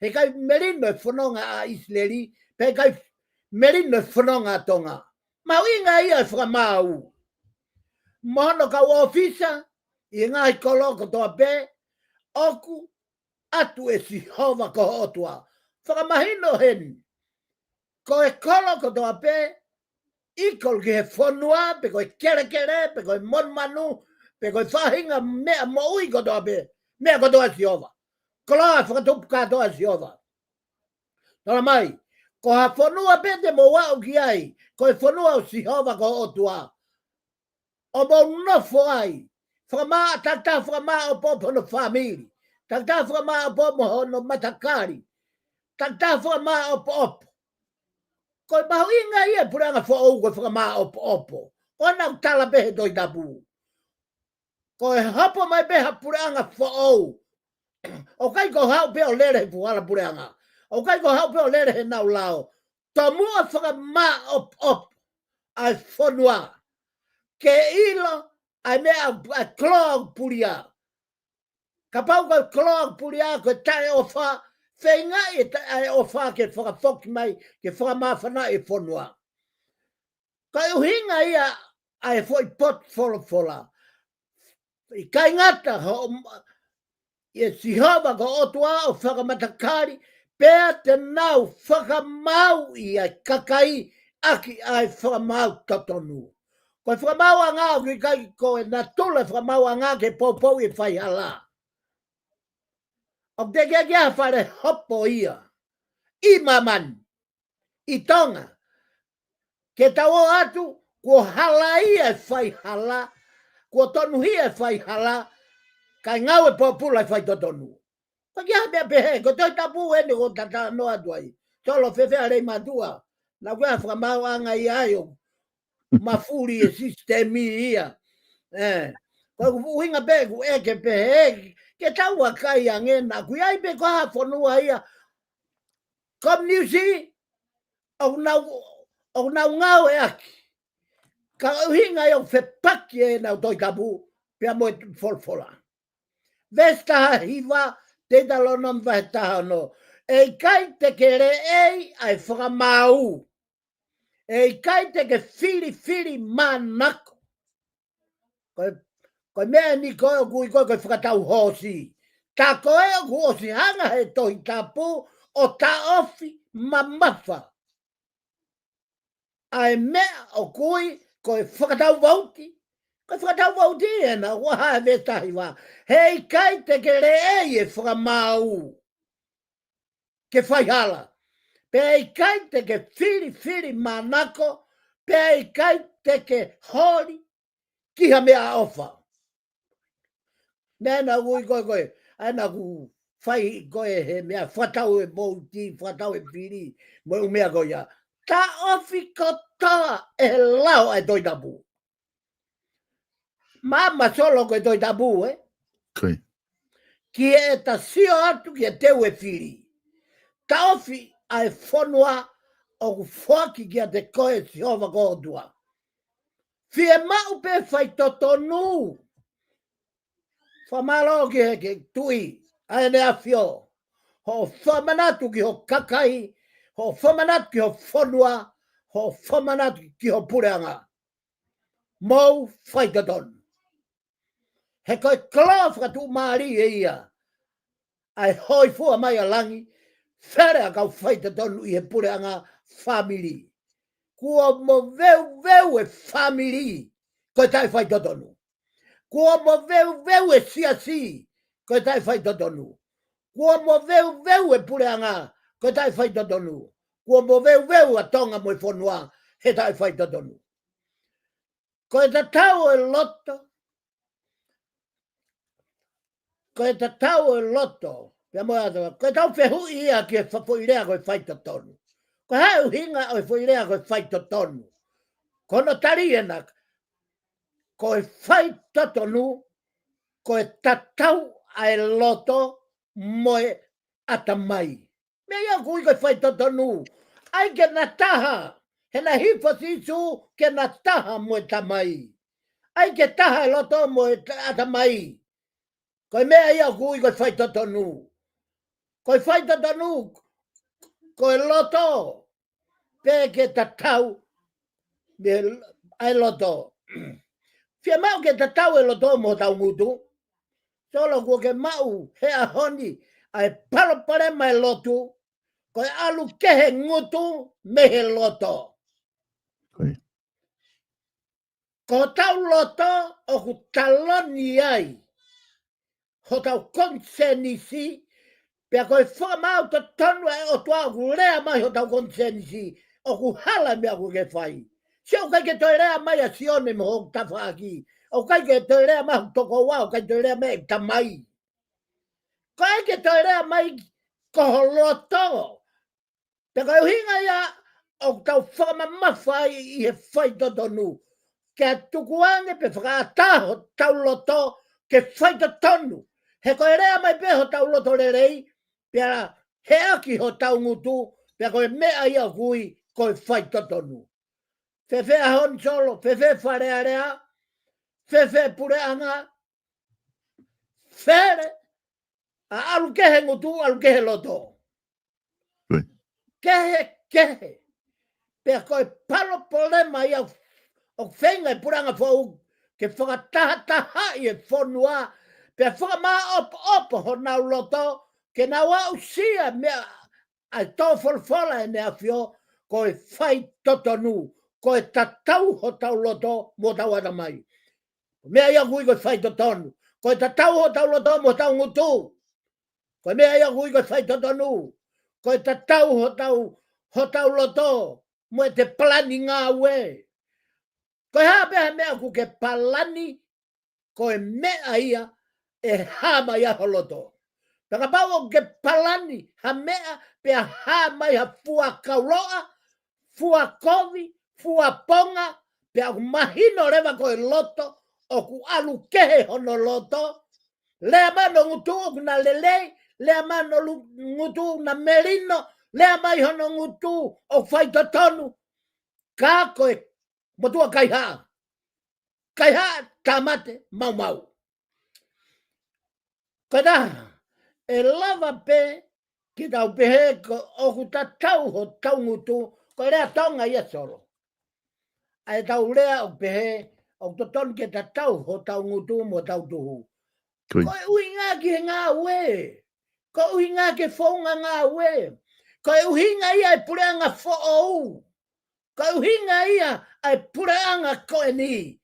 He ʻikai melino e fononga ʻa ʻIsileli, pea ʻikai melino e fononga ʻa Tonga. Mahuʻinga ia e fakamaau. Mo hono kau ʻōfisa, ʻi he ngaahi kolo kotoa pē, ʻoku ʻatu ʻe Sihova ko ho ʻOtua. Fakamahino heni. Ko e kolo kotoa pē, ʻi kolo ki he fonua, pe ko e kelekele, pe ko e monumanu, pe ko e faʻahinga meʻa moʻui kotoa pē, meʻa kotoa ʻa Sihova. Koloa fakatupu kātoa ʻa Sihova. Tala mai, ko ha fonua pē te mou aʻu ki ai, ko e fonua ʻo Sihova ko ho ʻOtua. ʻO mou nofo ai, fakamā, takitaha fakamāʻopoʻopo hono fāmili, takitaha fakamāʻopoʻopo hono matakali, takitaha fakamāʻopoʻopo. Ko e mahuʻinga ia e puleʻanga foʻou ko e fakamāʻopoʻopo. Ko ʻenau tala pē he Tohi Tapu. Ko e hopo mai pē ha puleʻanga foʻou. ʻOku ʻikai ko haʻu pē ʻo lele he fuʻu hala puleʻanga. ʻOku ʻikai ko haʻu pē ʻo lele he nau lao. Tomuʻa fakamāʻopoʻopo ʻa e fonua. Ke ʻilo ʻa e meʻa ʻa e koloa ʻoku pulia. Kapau ko e koloa ʻoku pulia ko e taʻeʻofa, feingaʻi e taʻeʻofa ke fakafoki mai, ke fakamāfanaʻi e fonua. Ko e ʻuhinga ia ʻa e foʻi potu folofola. ʻIkai ngata hoʻo ma-, ʻe Sihova ko e ʻOtua ʻo fakamatakali, pea te nau fakamaauʻi ʻa e kakai ʻaki ʻa e fakamaau totonu. Ko e fakamaauʻanga ʻoku ʻikai ko e natula e fakamaauʻanga ke poupou ʻi he faihala. ʻOku teʻeki ke ʻi ai ha fale hopo ia ʻi māmani, ʻi Tonga, ke tau ō atu, kuo halaia e faihala, kuo tonuhia e faihala, kae ngāue pōpula e faitotonu. Ko e kiʻi meʻa pehē, ko e Tohi Tapu eni ʻoku ou talanoa atu ai. Solo, fēfē ʻa Leimātuʻa, naʻa ʻoku ʻi ai ha fakamaauʻanga ia ai ʻo mafuli e sisitemi ia. ʻE, ko e ʻuhinga pē ʻoku ʻeke pehē, ke tau vakai ange naʻa ʻoku ʻi ai pē ko ha fonua ia, kominiusi, ʻoku nau, ʻoku nau ngāueʻaki. Ka ʻuhinga ia ʻoku fepaki ʻenau Tohi Tapu pea mo e folofola. Veesi taha hiva, Teutalōnome vahe taha ono. ʻE ʻikai te ke leʻei ʻa e fakamaau. ʻE ʻikai te ke filifilimānako. Ko e, ko e meʻa eni ko ē ʻoku ui ko ē ko e fakatau hoosi. Tā ko ē ʻoku ʻosi hanga he Tohi Tapu ʻo taʻofi mamafa ʻa e meʻa ʻoku ui ko e fakatau vouti. Ko e fakatau vouti ena, ʻoku hā he veesi taha hiva. He ʻikai te ke leʻei e fakamaau ke faihala. Pea ʻikai te ke filifilimānako, pea ʻikai te ke holi ki ha meʻaʻofa. Meʻa naʻa ʻoku ui ko ē ko ē, ʻa ia naʻa ʻoku fai ko ē he meʻa fakatau e vouti, fakatau e fili, mo e ʻū meʻa ko ia. Taʻofi kotoa ʻe he lao ʻa e Tohi Tapu. Māmā, Solo, ko e Tohi Tapu, ē? Ko ia. Ki heʻeta sio atu ki he teu e fili. Taʻofi ʻa e fonua ʻoku foaki kiate koe ʻe Sihova ko ho ʻOtua. Fiemaʻu pē faitotonu. Fakamālō ki he, ki he Tuʻi, ʻa ʻEne ʻAfio. Hoʻo fakamanatu ki ho kakai, hoʻo fakamanatu ki ho fonua, hoʻo fakamanatu ki ho puleʻanga. Mou faitotonu. He ko e koloa fakatuʻumālie ia ʻa e hōifua mai ʻa langi, fele ʻa e kau faitotonu ʻi he puleʻanga fāmili. Kuo moveuveu e fāmili ko e taʻefaitotonu. Kuo moveuveu e siasi ko e taʻefaitotonu. Kuo moveuveu e puleʻanga ko e taʻefaitotonu. Kuo moveuveu ʻa Tonga mo e fonua he taʻefaitotonu. Ko e tatau e loto. Ko e tatau e loto. Pea mo e ata, ko e tau fehuʻi ia ki he fa-, foʻi lea ko e faitotonu. Ko e hā e ʻuhinga ʻo e foʻi lea ko e faitotonu? Ko hono tali ena, ko e faitotonu, ko e tatau ʻa e loto mo e ʻatamai. Meʻa ia ʻoku ui ko e faitotonu. ʻAi ke na taha, he naʻe hifo ʻa Sīsū ke na taha mo e Tamai. ʻAi ke taha e loto mo e ta-, ʻatamai. Ko e meʻa ia ʻoku ui ko e faitotonu. Ko e faitotonu, ko e loto, pea ke tatau, mei he l-, ʻa e loto. Fiemaʻu ke tatau e loto mo hotau ngutu. Solo, kuo ke maʻu he ʻaho ni ʻa e palopalema e lotu, ko e ʻalu kehe ngutu mei he loto. Ko ia. Ko hotau loto ʻoku taloni ai hotau konisēnisi, pea ko e fakamaau totonu ʻa e ʻOtua ʻoku lea mai hotau konisēnisi, ʻoku hala e meʻa ʻoku ke fai. Sio, ʻoku ʻikai ke toe lea mai ʻa Sione mo hoku tafaʻaki. ʻOku ʻikai ke toe lea mai hoku tokoua, ʻoku ʻikai toe lea mai e Tamai. ʻOku ʻikai ke toe lea mai ko ho loto. Pea ko e ʻuhinga ia ʻoku tau fakamamafa ai ʻi he faitotonu. Ke tukuange pea fakaʻatā hotau loto ke faitotonu. He ko e lea mai pē hotau loto lelei, pea heʻaki hotau ngutu, pea ko e meʻa ia ʻoku ui ko e faitotonu. Fēfē ʻaho ni, Solo, fēfē Fale Alea, fēfē puleʻanga, fele, ʻa ʻalu kehe ngutu, ʻalu kehe loto. Ko ia. Kehe, kehe. Pea ko e palopalema ia ʻOku feinga e puleʻanga foʻou ke fakatahatahaʻi e fonua, pea fakamāʻopoʻopo honau loto, ke nau aʻusia meʻa ʻa e tō folofola ʻEne ʻAfio, ko e faitotonu, ko e tatau hotau loto mo hotau ʻatamai. Meʻa ia ʻoku ui ko e faitotonu, ko e tatau hotau loto mo hotau ngutu. Ko e meʻa ia ʻoku ui ko e faitotonu, ko e tatau hotau, hotau loto mo ʻete palani ngāue. Ko e hā pē ha meʻa ʻoku ke palani, ko e meʻa ia ʻe hā mai ai ho loto. Pea kapau ʻoku ke palani ha meʻa pea hā mai ha fua kauloʻa, fua kovi, fua ponga, pea ʻoku mahino leva ko e loto, ʻoku ʻalu kehe hono loto, lea mai hono ngutu ʻoku na lelei, lea mai hono lu-, ngutu ʻoku na melino, lea mai hono ngutu ʻoku faitotonu, ka ko e motuʻa kaihaʻa. Kaihaʻa tāmate maumau. Ko e taha, ʻe lava pē ke tau pehē ko ʻoku tatau hotau ngutu, ko e lea Tonga ia Solo. ʻA ʻetau lea ʻoku pehē, ʻoku totonu ke tatau hotau ngutu mo hotau tuhu. Ko e ʻuhinga ki he ngāue. Ko e ʻuhinga ki he founga ngāue. Ko e ʻuhinga ia e puleʻanga foʻou. Ko e ʻuhinga ia ʻa e puleʻanga ko eni.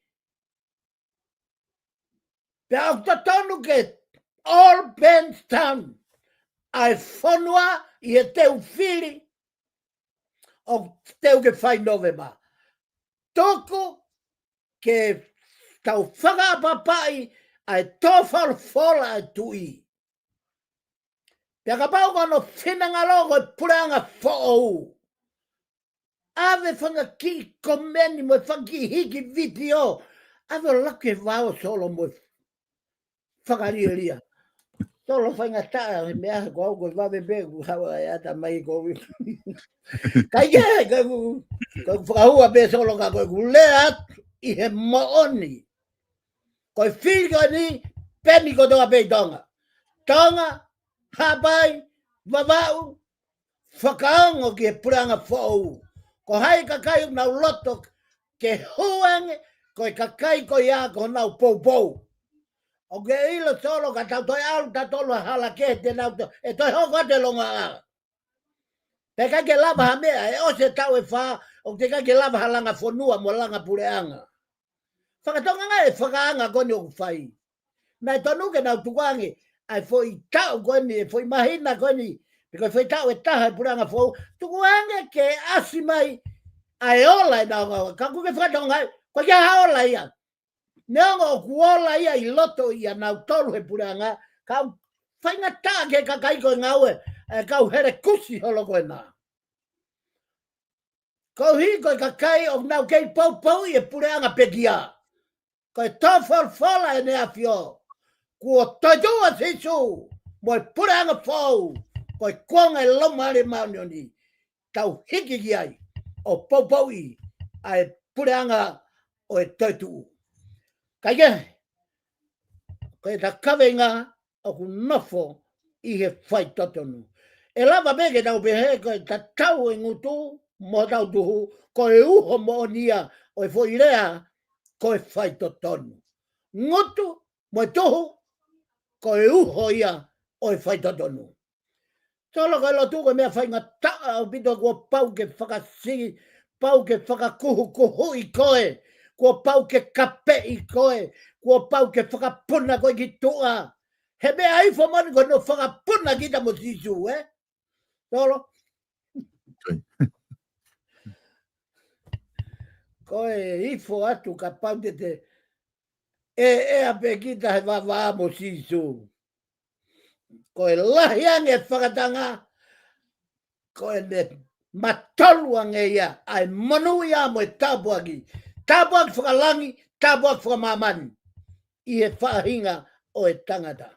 Pea ʻoku totonu ke all bends down ʻa e fonua ʻi he teu fili ʻoku teu ke fai Nōvema. Tuku ke tau fakaʻapaʻapaʻi ʻa e tō folofola ʻa e Tuʻi. Pea kapau ko hono finangalo ko e puleʻanga foʻou, ʻave fanga kiʻi komeni mo e fanga kiʻi hiki vitiō. ʻAve ʻo laku he vao Solo mo e fakalielia. Solo faingataʻa he meʻa ko au ko e vave pē ʻoku haʻu ʻa e ʻatamai ko au. Kaikehe, ko ʻeku, ko ʻeku fakahua pē Solo ka ko ʻeku lea atu ʻi he moʻoni. Ko e fili ko eni, peni kotoa pē ʻi Tonga. Tonga, Haʻapai, Vavaʻu, fakaongo ki he puleʻanga foʻou. Ko hai kakai ʻoku nau loto ke hū ange, ko e kakai ko ia ko honau poupou. ʻOku ke ʻilo Solo ka tau toe ʻalu tautolu ha hala kehe te nau to-, ʻe toe hoko atu e longoaʻa. Pea ʻikai ke lava ha meʻa, ʻe ʻosi e taʻu ʻe fā, ʻoku teʻeki ai ke lava ha langa fonua mo langa puleʻanga. Fakatonga ngai e fakaanga ko eni ʻoku fai. Naʻe tonu ke nau tukuange ʻa e foʻi taʻu ko eni, e foʻi māhina ko eni, pe ko e foʻi taʻu ʻe taha e puleʻanga foʻou, tukuange ke ʻasi mai ʻa e ola ʻenau ngāue. Ka ʻoku ke fakatonga ai, ko e ʻikai ha ola ia. Neongo ʻoku ola ia ʻi loto ʻia nautolu he puleʻanga, ka ʻoku faingataʻa ki he kakai ko e ngāue, ʻa e kau helekusi holo ko ena. Koeʻuhi ko e kakai ʻoku nau kei poupouʻi e puleʻanga pekia. Ko e tō folofola ʻEne ʻAfio, kuo toetuʻu ʻa Sīsū mo e puleʻanga foʻou, ko e kuonga e Laumālie Māʻoniʻoni, tau hiki ki ai ʻo poupouʻi ʻa e puleʻanga ʻo e toetuʻu. Kaikehe, ko e ta kaveinga ʻoku nofo ʻi he faitotonu. ʻE lava pē ke tau pehē ko e tatau e ngutu mo hotau tuhu, ko e uho moʻoni ia ʻo e foʻi lea ko e faitotonu. Ngutu mo e tuhu, ko e uho ia ʻo e faitotonu. Solo, ko e lotu ko e meʻa faingataʻa ʻaupito, kuo pau ke fakasiki, pau ke fakakuhukuhuʻi koe, kuo pau ke kapeʻi koe, kuo pau ke fakapuna koe ki tuʻa. He meʻa ifo moʻoni ko hono fakapuna kita mo Sīsū, ē? Solo. Ko e ifo atu kapau te te ʻeʻea pē kita he vavā mo Sīsū. Ko e lahi ange e fakatanga, ko ʻene matolu ange ia ʻa e monūʻia mo e tāpuaki. Tāpuaki fakalangi, tāpuaki fakamāmani ʻi he faʻahinga ʻo e tangata.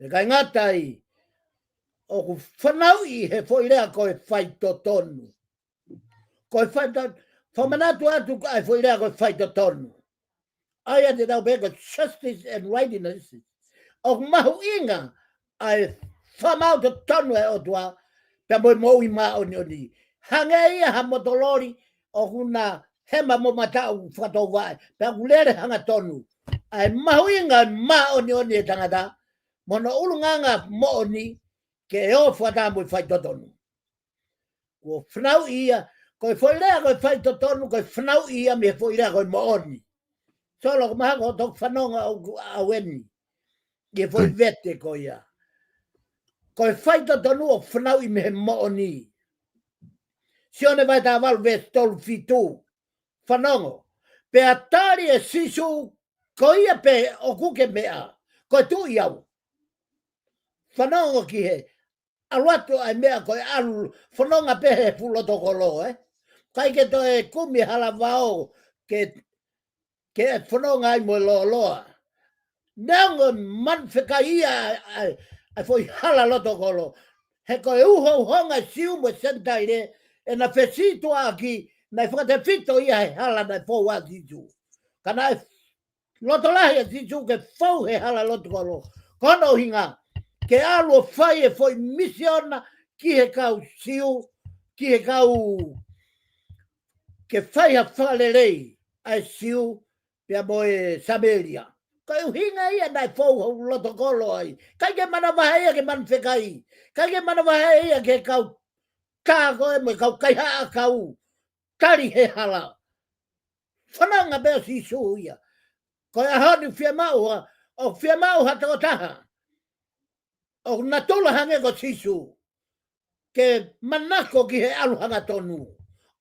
ʻIkai ngata ai, ʻoku fanauʻi he foʻi lea ko e faitotonu. Ko e faito-, fakamanatu atu ʻa e foʻi lea ko e faitotonu. ʻA ia te tau pehē ko e justice and righteousness. ʻOku mahuʻinga ʻa e fakamaau totonu ʻa e ʻOtua, pea mo e moʻui māʻoniʻoni. Hangē ia ha motololi ʻoku na hema mo mataʻu fakatouvaʻe, pea ʻoku lele hangatonu ʻa e mahuʻinga māʻoniʻoni ʻo e tangata, mo hono ʻulungaanga moʻoni ke ō fakataha mo e faitotonu. Ko e fanauʻi ia, ko e foʻi lea ko e faitotonu, ko e fanauʻi ia mei he foʻi lea ko e moʻoni. Solo, ko e mahalo ko e toki fanongo ʻaʻau, ʻaʻau eni ʻi he foʻi vete ko ia. Ko e faitotonu ʻoku fanauʻi mei he moʻoni. Sione vahe taha valu veesi tolu fitu. Fanongo. Pea tali ʻe Sīsū, ko ia pē ʻoku ke meʻa, ko e tuʻi au. Fanongo ki he ʻalu atu ʻa e meʻa ko e ʻalu fononga pē he fuʻu loto kolo, ē? ʻIkai ke toe kumi hala vao ke, ke fononga ai mo e lōloa. Neongo e manufekai ia ʻa e, ʻa e, ʻa e foʻi hala loto kolo. He ko e uhouhonga Siu mo e Senitaile, ʻena fesītuʻaʻaki, naʻe fakatefito ia he hala naʻe fou ai ʻa Sīsū. Ka naʻe loto lahi ʻa Sīsū ke fou he hala loto kolo. Ko hono ʻuhinga, ke ʻalu ʻo fai e foʻi misiona ki he kau Siu, ki he kau, ke fai ha fakalelei ʻa e Siu pea mo e Samēlia. Ko e ʻuhinga ia naʻe fou hou loto kolo ai. ʻIkai ke manavahē ia ki he manufekai. ʻIkai ke manavahē ia ki he kau tā ko ē mo e kau kaihaʻa kau tali he hala. Fanongo pē ʻa Sīsū ia. Ko e ʻaho ni fiemaʻu ha, ʻoku fiemaʻu ha tokotaha ʻoku natula hangē ko Sīsū ke manako ki he ʻalu hangatonu.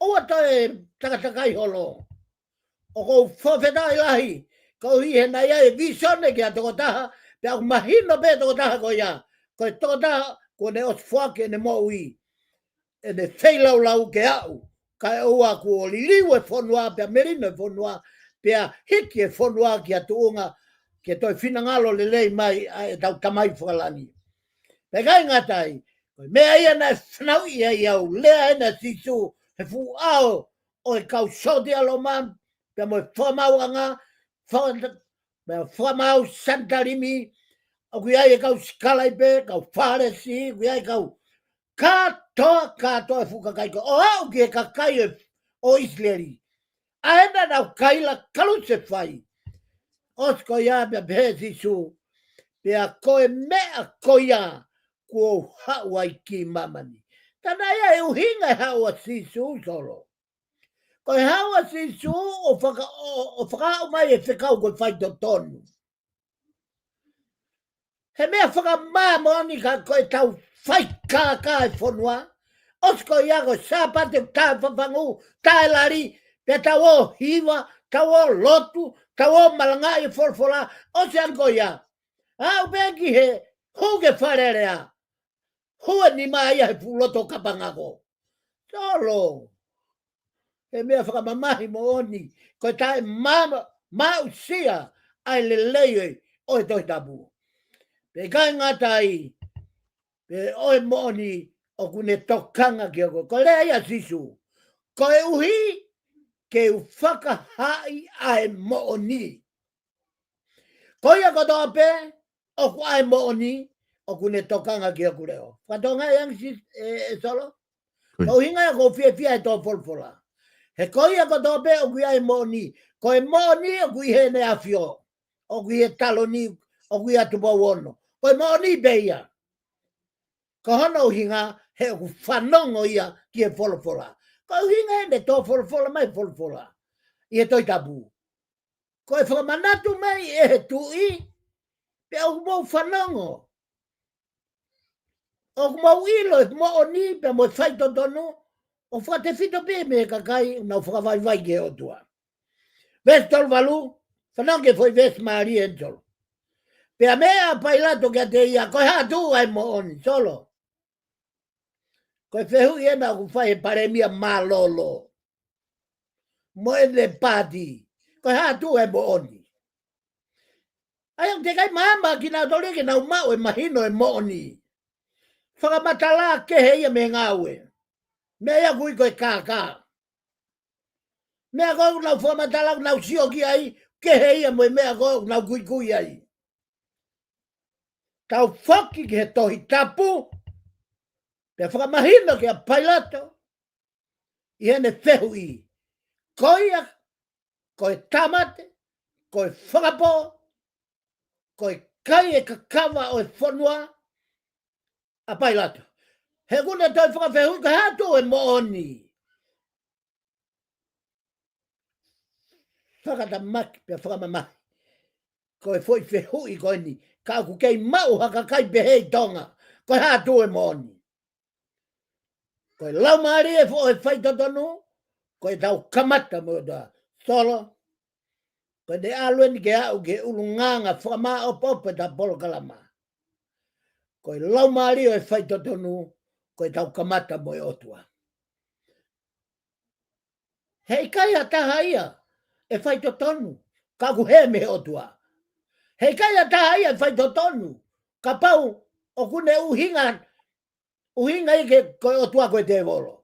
ʻOua toe takatakai holo. ʻOku ou fakafetaʻi lahi, koeʻuhi he naʻe ʻi ai e vīsone ki ha tokotaha, pea ʻoku mahino pē tokotaha ko ia, ko e tokotaha kuo ne ʻosi foaki ʻene moʻui, ʻene feilaulau ke aʻu, kae ʻoua kuo liliu e fonua, pea melino e fonua, pea hiki e fonua ki ha tuʻunga ke toe finangalo lelei mai ʻa ʻetau Tamai Fakalangi. Pea ʻikai ngata ai, ko e meʻa ia naʻe fanauʻi ai au, lea ʻena ʻa Sīsū he fuʻu ʻao ʻo e kau sōtia Loma, pea mo e fakamaauʻanga, faka-, pea fakamaau Sanitalimi, ʻoku ʻi ai e kau sikalaipe, kau Fālesi, ʻoku ʻi ai e kau kātoa, kātoa e fuʻu kakai ko ē, ʻo aʻu ki he kakai ʻo, ʻo ʻIsileli. ʻA ʻena naʻa nau kaila kalusefai. ʻOsi ko ia pea pehē ʻe Sīsū, pea ko e meʻa ko ia kuo u haʻu ai ki māmani. Tā naʻe ʻi ai e ʻuhinga e haʻu ʻa Sīsū, Solo. Ko e haʻu ʻa Sīsū ʻo faka-, ʻo, ʻo fakaaʻu mai e fekau ko e faitotonu. He meʻa fakamāmani ka ko ʻetau fai kākā e fonua. ʻOsi ko ia ko e Sāpate taʻe fafangu, taʻe lali, pea tau ō hiva, tau ō lotu, tau ō malangaʻi e folofola, ʻosi ange ko ia. Aʻu pē ki he hū ki he Fale Alea. Hū e nima ia he fuʻu loto kapangako. Solo. He meʻa fakamamahi moʻoni. Ko e taʻe mama, maʻusia ʻa e lelei ʻo e, ʻo e Tohi Tapu. Pea ʻikai ngata ai, pea ʻoku moʻoni ʻoku ne tokanga ki hoku. Ko e lea ia ʻa Sīsū. Koeʻuhi ke u fakahaaʻi ʻa e moʻoni. Ko ia kotoa pē ʻoku ʻi ai e moʻoni, ʻoku ne tokanga ki hoku leʻo. Fakatokangaʻi ange Sī-, ē, ē Solo. Ko ia. Ko e ʻuhinga ia ʻoku ou fiefia he tō folofola. He ko ia kotoa pē ʻoku ʻi ai e moʻoni. Ko e moʻoni ʻoku ʻi heʻene ʻAfio. ʻOku ʻi he taloni, ʻoku ʻi he Tupou Ono. Ko e moʻoni pē ia. Ko hono ʻuhinga he ʻoku fanongo ia ki he folofola. Ko e ʻuhinga ʻene tō folofola mai folofola ʻi he Tohi Tapu. Ko e fakamanatu mai ʻe he tuʻi, pea ʻoku mou fanongo. ʻOku mou ʻilo e moʻoni pea mo e faitotonu, ʻoku fakatefito pē mei he kakai ʻoku nau fakavaivai ki he ʻOtua. Veesi tolu valu, fanongo ki he foʻi veesi mālie eni Solo. Pea meʻa ʻa Pailato kiate ia, ko e hā atu ʻa e moʻoni, Solo. Ko e fehuʻi ʻena ʻoku fai he palēmia mālōlō mo ʻene paati. Ko e hā atu e moʻoni. ʻA ia ʻoku teʻeki ai maama kinautolu ke nau maʻu e mahino e moʻoni. Fakamatala kehe ia mei he ngāue. Meʻa ia ʻoku ui ko e kākā. Meʻa ko ē ʻoku nau fakamatala, ʻoku nau sio ki ai, kehe ia mo e meʻa ko ē ʻoku nau kuikui ai. Tau foki ki he Tohi Tapu, pea fakamahino kia Pailato, ʻi heʻene fehuʻi, ko ia, ko e tāmate, ko e fakapō, ko e kai e kakava ʻo e fonua ʻa Pailato. He ʻoku ne toe fakafehuʻi ko e hā ʻa e moʻoni. Fakatamaki pea fakamamahi. Ko e foʻi fehuʻi ko eni, ka ʻoku kei maʻu ha kakai pehē ʻi Tonga, ko e hā ʻa e moʻoni. Ko e laumālie ʻo e faitotonu, ko e tau kamata mo e ʻOtua. Solo, ko e ʻalu eni ke aʻu ki he ʻulungaanga fakamāʻopoʻopo ʻeta polokalama. Ko e laumālie ʻo e faitotonu, ko e tau kamata mo e ʻOtua. Heʻikai ha taha ia ʻe faitotonu ka ʻoku hē mei he ʻOtua. Heʻikai ha taha ia ʻe faitotonu kapau ʻoku ne ʻuhinga, ʻuhinga ia ke ko e ʻOtua ko e tēvolo.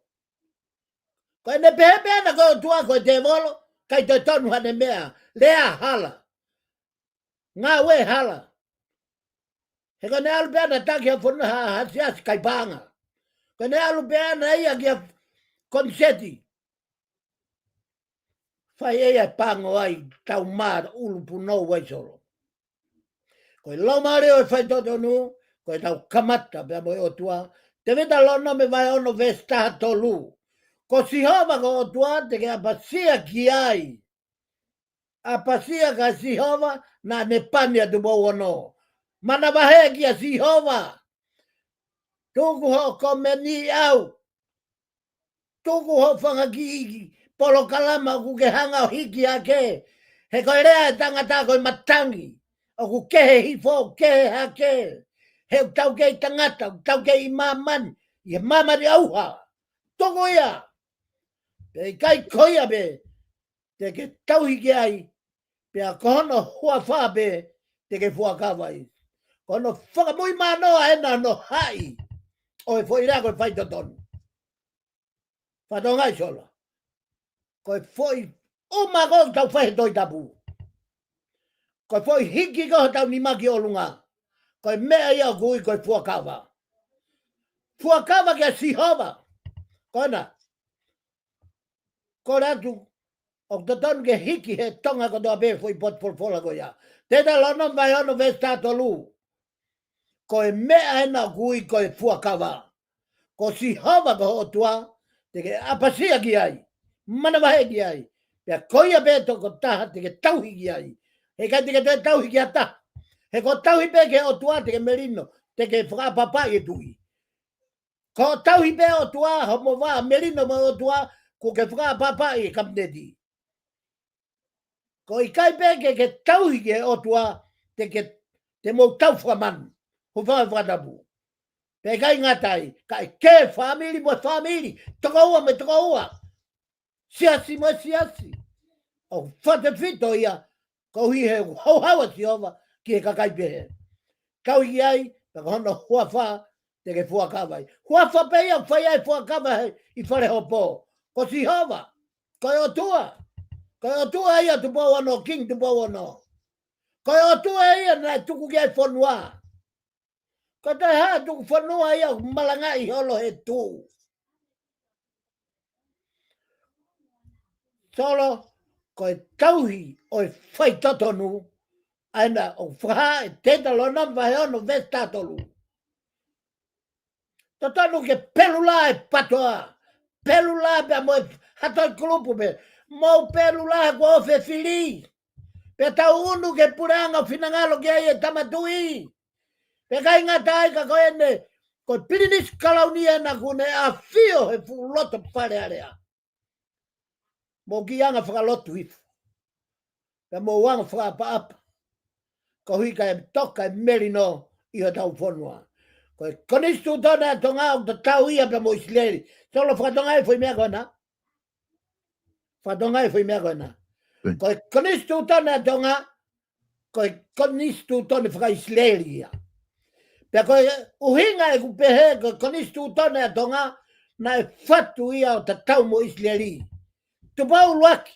Ko ʻene pehē pē ʻana ko e ʻOtua ko e tēvolo, ʻikai toe tonu haʻane meʻa, lea hala. Ngāue hala. He ko ʻene ʻalu pē ʻana taki ha fonu ha, ha siasi kai paʻanga. Ko ʻene ʻalu pē ʻana ia ki ha koniseti. Fai ʻe ia e pango ai tau mā ʻulu punou ai Solo. Ko e laumālie ʻo e faitotonu, ko e tau kamata pea mo e ʻOtua. Tēvita Lonome vahe ono veesi taha tolu. Ko Sihova ko e ʻOtua te ke ʻapasia ki ai. ʻApasia kia Sihova naʻa ne pani ʻa Tupou Ono. Manavahē kia Sihova. Tuku hoʻo komeni au. Tuku hoʻo fanga kiʻi polokalama ʻoku ke hanga ʻo hiki hake. He ko e lea ʻa e tangata ko e matangi. ʻOku kehe hifo, kehe hake. He ʻoku tau kei tangata, ʻoku tau kei ʻi māmani. ʻI he māmani ʻauha. Tuku ia. Pea ʻikai ko ia pē te ke tauhi ki ai, pea ko hono huafa pē te ke fuakava ai. Ko hono fakamuimui mānoa ʻena hono haʻi ʻo e foʻi lea ko e faitotonu. Fakatonga ʻi Solo. Ko e foʻi ʻuma ko ē ʻoku tau fai he Tohi Tapu. Ko e foʻi hiki ko ē hotau nima ki ʻolunga. Ko e meʻa ia ʻoku ui ko e fuakava. Fuakava kia Sihova. Ko ena. Kole atu, ʻoku totonu ke hiki he Tonga kotoa pē foʻi potu folofola ko ia. Tēvita Lonome vahe ono veesi taha tolu. Ko e meʻa ʻena ʻoku ui ko e fuakava. Ko Sihova ko ho ʻOtua, te ke ʻapasia ki ai. Manavahē ki ai. Pea ko ia pē tokotaha te ke tauhi ki ai. Heʻikai te ke toe tauhi ki ha taha. He ko e tauhi pē ki he ʻOtua te ke melino. Te ke fakaʻapaʻapaʻi e tuʻi. Ko e tauhi pē ʻOtua, homo vā melino mo e ʻOtua, kuo ke fakaʻapaʻapaʻi e kapineti. Ko e ʻikai pē ke ke tauhi ki he ʻOtua, te ke, te mou tau fakamanu. Hūfanga he fakatapu. Pea ʻikai ngata ai, kae kehe fāmili mo e fāmili, tokoua mo e tokoua. Siasi mo e siasi. ʻOku fakatefito ia, koeʻuhi he ʻoku houhau ʻa Sihova ki he kakai pehē. Tauhi ai, pea ko hono huafa te ke fuakava ai. Huafa pē ia ʻoku fai ai fuakava he, ʻi fale hopo. Ko Sihova, ko e ʻOtua. Ko e ʻOtua ia Tupou Ono, Kingi Tupou Ono. Ko e ʻOtua ia naʻe tuku ki ai e fonua. Ko e taha atu ko e fonua ia ʻoku malangaʻi holo he tuʻu. Solo, ko e tauhi ʻo e faitotonu, ʻa ena ʻoku fakahā ʻe Tēvita Lonome vahe ono veesi taha tolu. Totonu ke pelula e patoa, pelula pea mo e hato e kulupu pē, mou pelula he kuo ofi e fili. Pea tau unu ki he puleʻanga ʻoku finangalo ki ai e Tama Tuʻi. Pea ʻikai ngata ai ka ko ʻene, ko e pilinisi kalauni ʻena kuo ne ʻafio he fuʻu loto Fale Alea. Mou kiʻi anga fakalotu hifo. Pea mou anga fakaʻapaʻapa. Koeʻuhi kae toka e melino ʻi hotau fonua. Ko e konisitūtone ʻa Tonga ʻoku tatau ia pea mo ʻIsileli. Solo, fakatonga e foʻi meʻa ko ena. Fakatonga e foʻi meʻa ko ena. Ko e konisitūtone ʻa Tonga, ko e konisitūtone fakaʻIsileli ia. Pea ko e ʻuhinga ʻeku pehē ko e konisitūtone ʻa Tonga, naʻe fatu ia ʻo tatau mo ʻIsileli. Tupou ʻUluaki,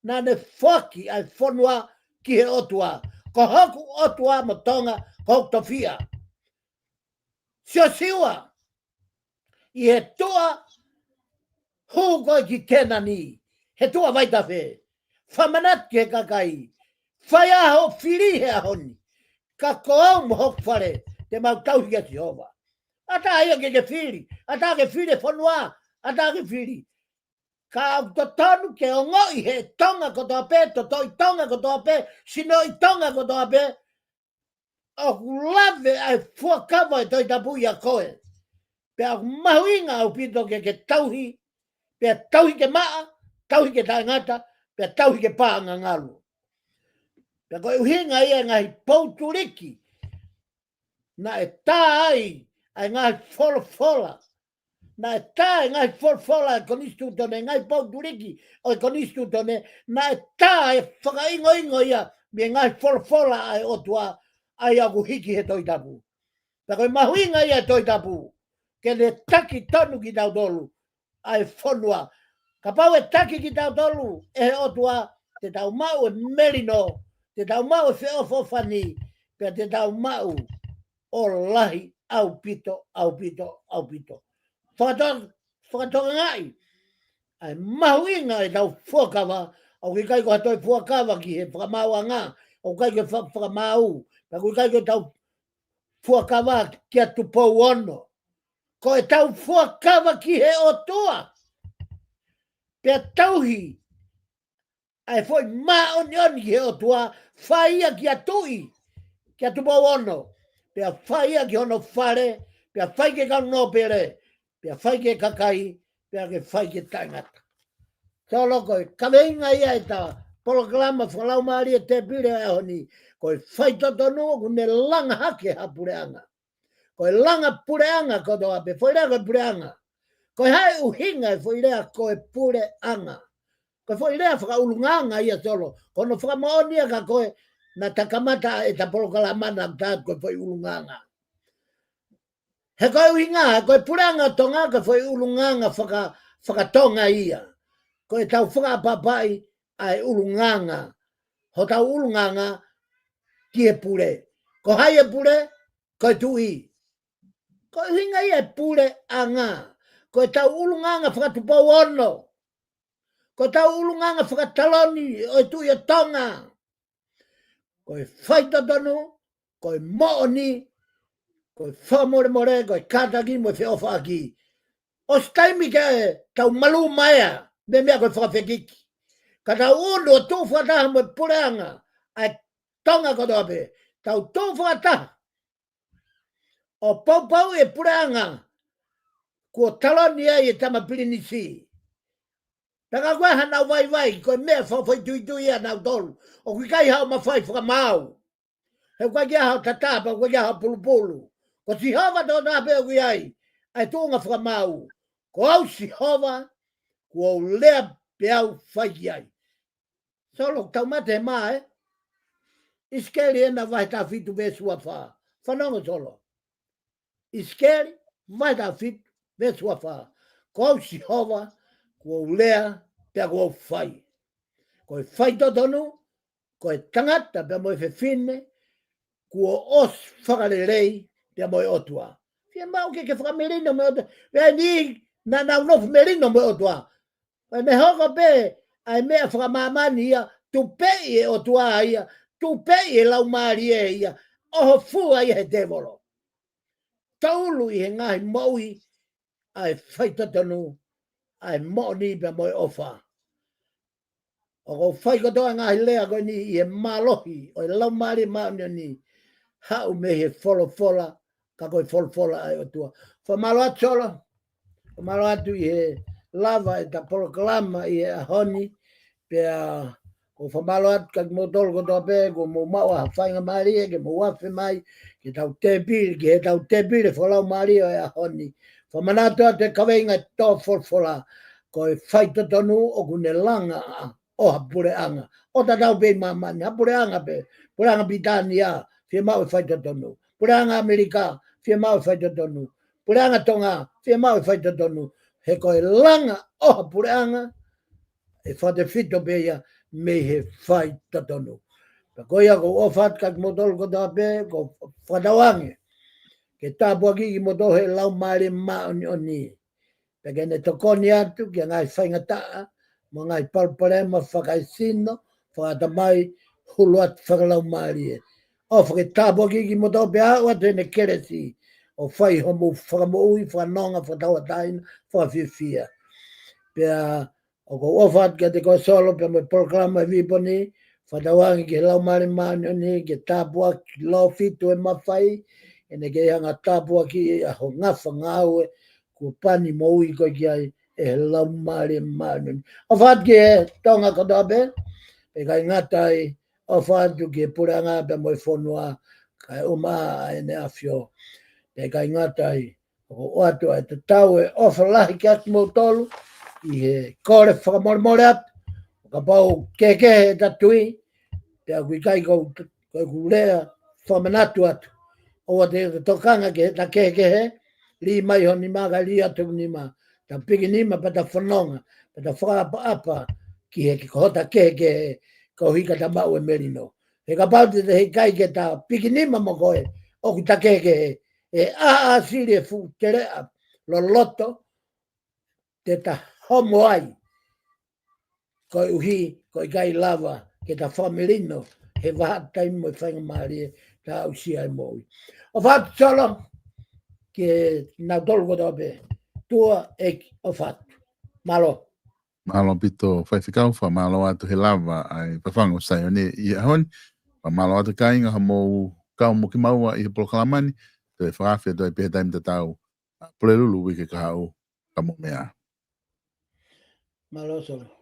naʻa ne foaki ʻa e fonua ki he ʻOtua. Ko hoku ʻOtua mo Tonga, ko hoku tofiʻa. Siosiua, ʻi he tuʻa hū koe ki Kēnani. he tuʻa vaitafe. Fakamanatu ki he kakai, fai ā hoʻo fili he ʻaho ni. Ka ko au mo hoku fale, te mau tauhi kia Sihova. ʻAtā ia ke ke fili, ʻatā ke fili e fonua, ʻatā ke fili. Ka ʻoku totonu ke ongoʻi he Tonga kotoa pē, totoʻi Tonga kotoa pē, sinoʻi Tonga kotoa pē, ʻoku lave ʻa e fuakava ʻa e Tohi Tapu ʻia koe. Pea ʻoku mahuʻinga ʻaupito ke ke tauhi, pea tauhi ke maʻa, tauhi ke taʻengata, pea tauhi ke paʻanga ngalu. Pea ko e ʻuhinga ia e ngaahi poutuliki naʻe tā ai ʻa e ngaahi folofola. Naʻe tā e ngaahi folofola ʻa e konisitūtone, ngaahi poutuliki ʻo e konisitūtone, naʻe tā e fakaʻingoʻingo ia mei he ngaahi folofola ʻa e ʻOtua ʻa ia ʻoku hiki he Tohi Tapu. Pea ko e mahuʻinga ia e Tohi Tapu, ke ne taki tonu kitautolu ʻa e fonua. Kapau ʻe taki kitautolu ʻe he ʻOtua, te tau maʻu e melino, te tau maʻu e feʻofoʻofani, pea te tau maʻu ʻo lahi ʻaupito, ʻaupito, ʻaupito. Fakato-, fakatokangaʻi ʻa e mahuʻinga ʻetau fuakava, ʻoku ʻikai ko ha toe fuakava ki he fakamaauʻanga, ʻoku ʻikai ko e fa-, fakamaau, pea ʻoku ʻikai ko ʻetau fuakava kia Tupou Ono. Ko ʻetau fuakava ki he ʻOtua. Pea tauhi ʻa e foʻi māʻoniʻoni ki he ʻOtua, fai ia kia Tuʻi, kia Tupou Ono, pea fai ia ki hono fale, pea fai ki he kau nōpele, pea fai ki he kakai, pea ke fai ki he taʻengata. Solo, ko e kaveinga ia ʻeta polokalama fakalaumālie tēpile ʻo e ʻaho ni, ko e faitotonu ʻoku ne langa hake ha puleʻanga. Ko e langa puleʻanga kotoa pē, foʻi lea ko e puleʻanga. Ko e hā e ʻuhinga e foʻi lea ko e puleʻanga? Ko e foʻi lea fakaʻulungaanga ia, Solo. Ko hono fakamoʻoni ia kia koe naʻa ta kamata ʻeta polokalama naʻa ta ko e foʻi ʻulungaanga. He ko e ʻuhinga, ko e puleʻanga Tonga, ko e foʻi ʻulungaanga faka-, fakatonga ia. Ko ʻetau fakaʻapaʻapaʻi ʻa e ʻulungaanga. Hotau ʻulungaanga ki he pule. Ko hai e pule? Ko e Tuʻi. Ko e ʻuhinga ia e puleʻanga. Ko ʻetau ʻulungaanga faka-Tupou Ono. Ko ʻetau ʻulungaanga fakataloni ʻo e Tuʻi ʻo Tonga. Ko e faitotonu, ko e moʻoni, ko e fakamolemole, ko e kātaki mo e feʻofaʻaki. ʻOsi taimi ke tau malū mai ʻa e meʻa ko e fakafekiki. Ka tau ʻunu ʻo tuʻu fakataha mo e puleʻanga ʻa e Tonga kotoa pē. Tau tuʻu fakataha ʻo poupou e puleʻanga kuo taloni ai e tama pilinisi. Pea ka ʻoku ʻi ai haʻanau vaivai, ko e meʻa fakafoʻituitui ia ʻanautolu. ʻOku ʻikai haʻo mafai fakamaau. He ʻoku ʻikai ke ʻi ai haʻo tatapa, ʻoku ʻikai ke ʻi ai haʻo pulupulu. Ko Sihova tokotaha pē ʻoku ʻi ai ʻa e tuʻunga fakamaau. Ko au Sihova, kuo u lea pea u fai ki ai. Solo, tau mate he mā, ē? ʻIsikeli ʻena vahe taha fitu veesi ua fā. Fanongo, Solo. ʻIsikeli vahe taha fitu veesi ua fā. Ko au Sihova, kuo u lea pea kuo u fai. Ko e faitotonu, ko e tangata pea mo e fefine, kuo ʻosi fakalelei pea mo e ʻOtua. Fiemaʻu ke ke fakamelino mo e ʻOtua. Pea ni naʻa nau nofo melino mo e ʻOtua. Pea ne hoko pē ʻa e meʻa fakamāmani ia, tupeʻi e ʻOtua ia, tupeʻi e laumālie ia, ʻoho fua ia he tēvolo. Taulu ʻi he ngaahi moʻui ʻa e faitotonu, ʻa e moʻoni pea mo e ʻofa. ʻOku ou fai kotoa e ngaahi lea ko eni ʻi he mālohi ʻo e Laumālie Māʻoniʻoni, haʻu mei he folofola, ka ko e folofola ʻa e ʻOtua. Fakamālō atu, Solo. Fakamālō atu ʻi he lava ʻeta polokalama ʻi he ʻaho ni, pea ʻoku ou fakamālō atu kia kimoutolu kotoa pē kuo mou maʻu ha faingamālie ke mou afe mai ki heʻetau tēpile, ki heʻetau tēpile fakalaumālie ʻo e ʻaho ni. Fakamanatu atu e kaveinga ʻo e folofola, ko e faitotonu ʻoku ne langa ʻa ʻo ha puleʻanga. ʻO tatau pē ʻi māmani, ha puleʻanga pē, puleʻanga Pilitānia, fiemaʻu e faitotonu. Puleʻanga ʻAmelika, fiemaʻu e faitotonu. Puleʻanga Tonga, fiemaʻu e faitotonu. He ko e langa ʻo ha puleʻanga, ʻe fakatefito pē ia mei he faitotonu. Pea ko ia ʻoku ou ʻofa atu kia kimoutolu kotoa pē, ʻoku ou fakatauange ke tāpuakiʻi kimoutolu ʻe he Laumālie Māʻoniʻoni. Pea ke ne tokoni atu ki he ngaahi faingataʻa mo e ngaahi palopalema fakaesino, fakatamai, hulu atu fakalaumālie. ʻOfa ke tāpuakiʻi kimoutolu pea aʻu atu ʻene kelesi ʻo fai homou fakamoʻui, fakanonga, fakatauʻatāina, fakafiefia. Pea ʻoku ou ʻofa atu kiate koe Solo pea mo e polokalama ʻa e Viponi, fakatauange ki he Laumālie Māʻoniʻoni ke tāpuakiʻi, lōfitu e mafai, ʻene kei hanga tāpuakiʻi ʻa hoʻo ngafa ngāue kuo pani moʻui koe ki ai ʻe he Laumālie Māʻoniʻoni. ʻOfa atu ki he Tonga kotoa pē, pea ʻikai ngata ai, ʻofa atu ki he puleʻanga pea mo e fonua, kae ʻumaʻā ʻa ʻEne ʻAfio. Pea ʻikai ngata ai, ʻoku ou ʻoatu ʻa e tatau e ʻofa lahi kiate kimoutolu, ʻi he kole fakamolemole atu, kapau ʻoku kehekehe ʻeta tui, pea ʻoku ʻikai ko, ko ʻeku lea fakamanatu atu. ʻOua te ta tokanga ki heʻeta kehekehe, lī mai ho nima kae lī atu hoku nima. Ta piki nima pea ta fononga, pea ta fakaʻapaʻapa ki he, ki hota kehekehe, koeʻuhi ka ta maʻu e melino. He kapau te ta ʻikai ke ta piki nima mo koe, ʻoku ta kehekehe, ʻe ʻāsili e fuʻu teleʻa loloto te ta homo ai, koeʻuhi ko e ʻikai lava ke ta fakamelino he vahaʻa taimi mo e faingamālie ta aʻusia e moʻui. ʻOfa atu Solo, kinautolu kotoa pē, tuʻa ʻEiki, ʻofa atu. Mālō. Mālō ʻaupito Faifekau, fakamālō atu he lava ʻa e Fafangu ʻo Saione ʻi he ʻaho ni. Fakamālō atu kāinga hoʻomou kau mo kimaua ʻi he polokalama ni, toe fakaafe atu ai pē he taimi tatau, ʻa Pulelulu uike kahaʻu, ka mou meʻa ā. Mālō Solo.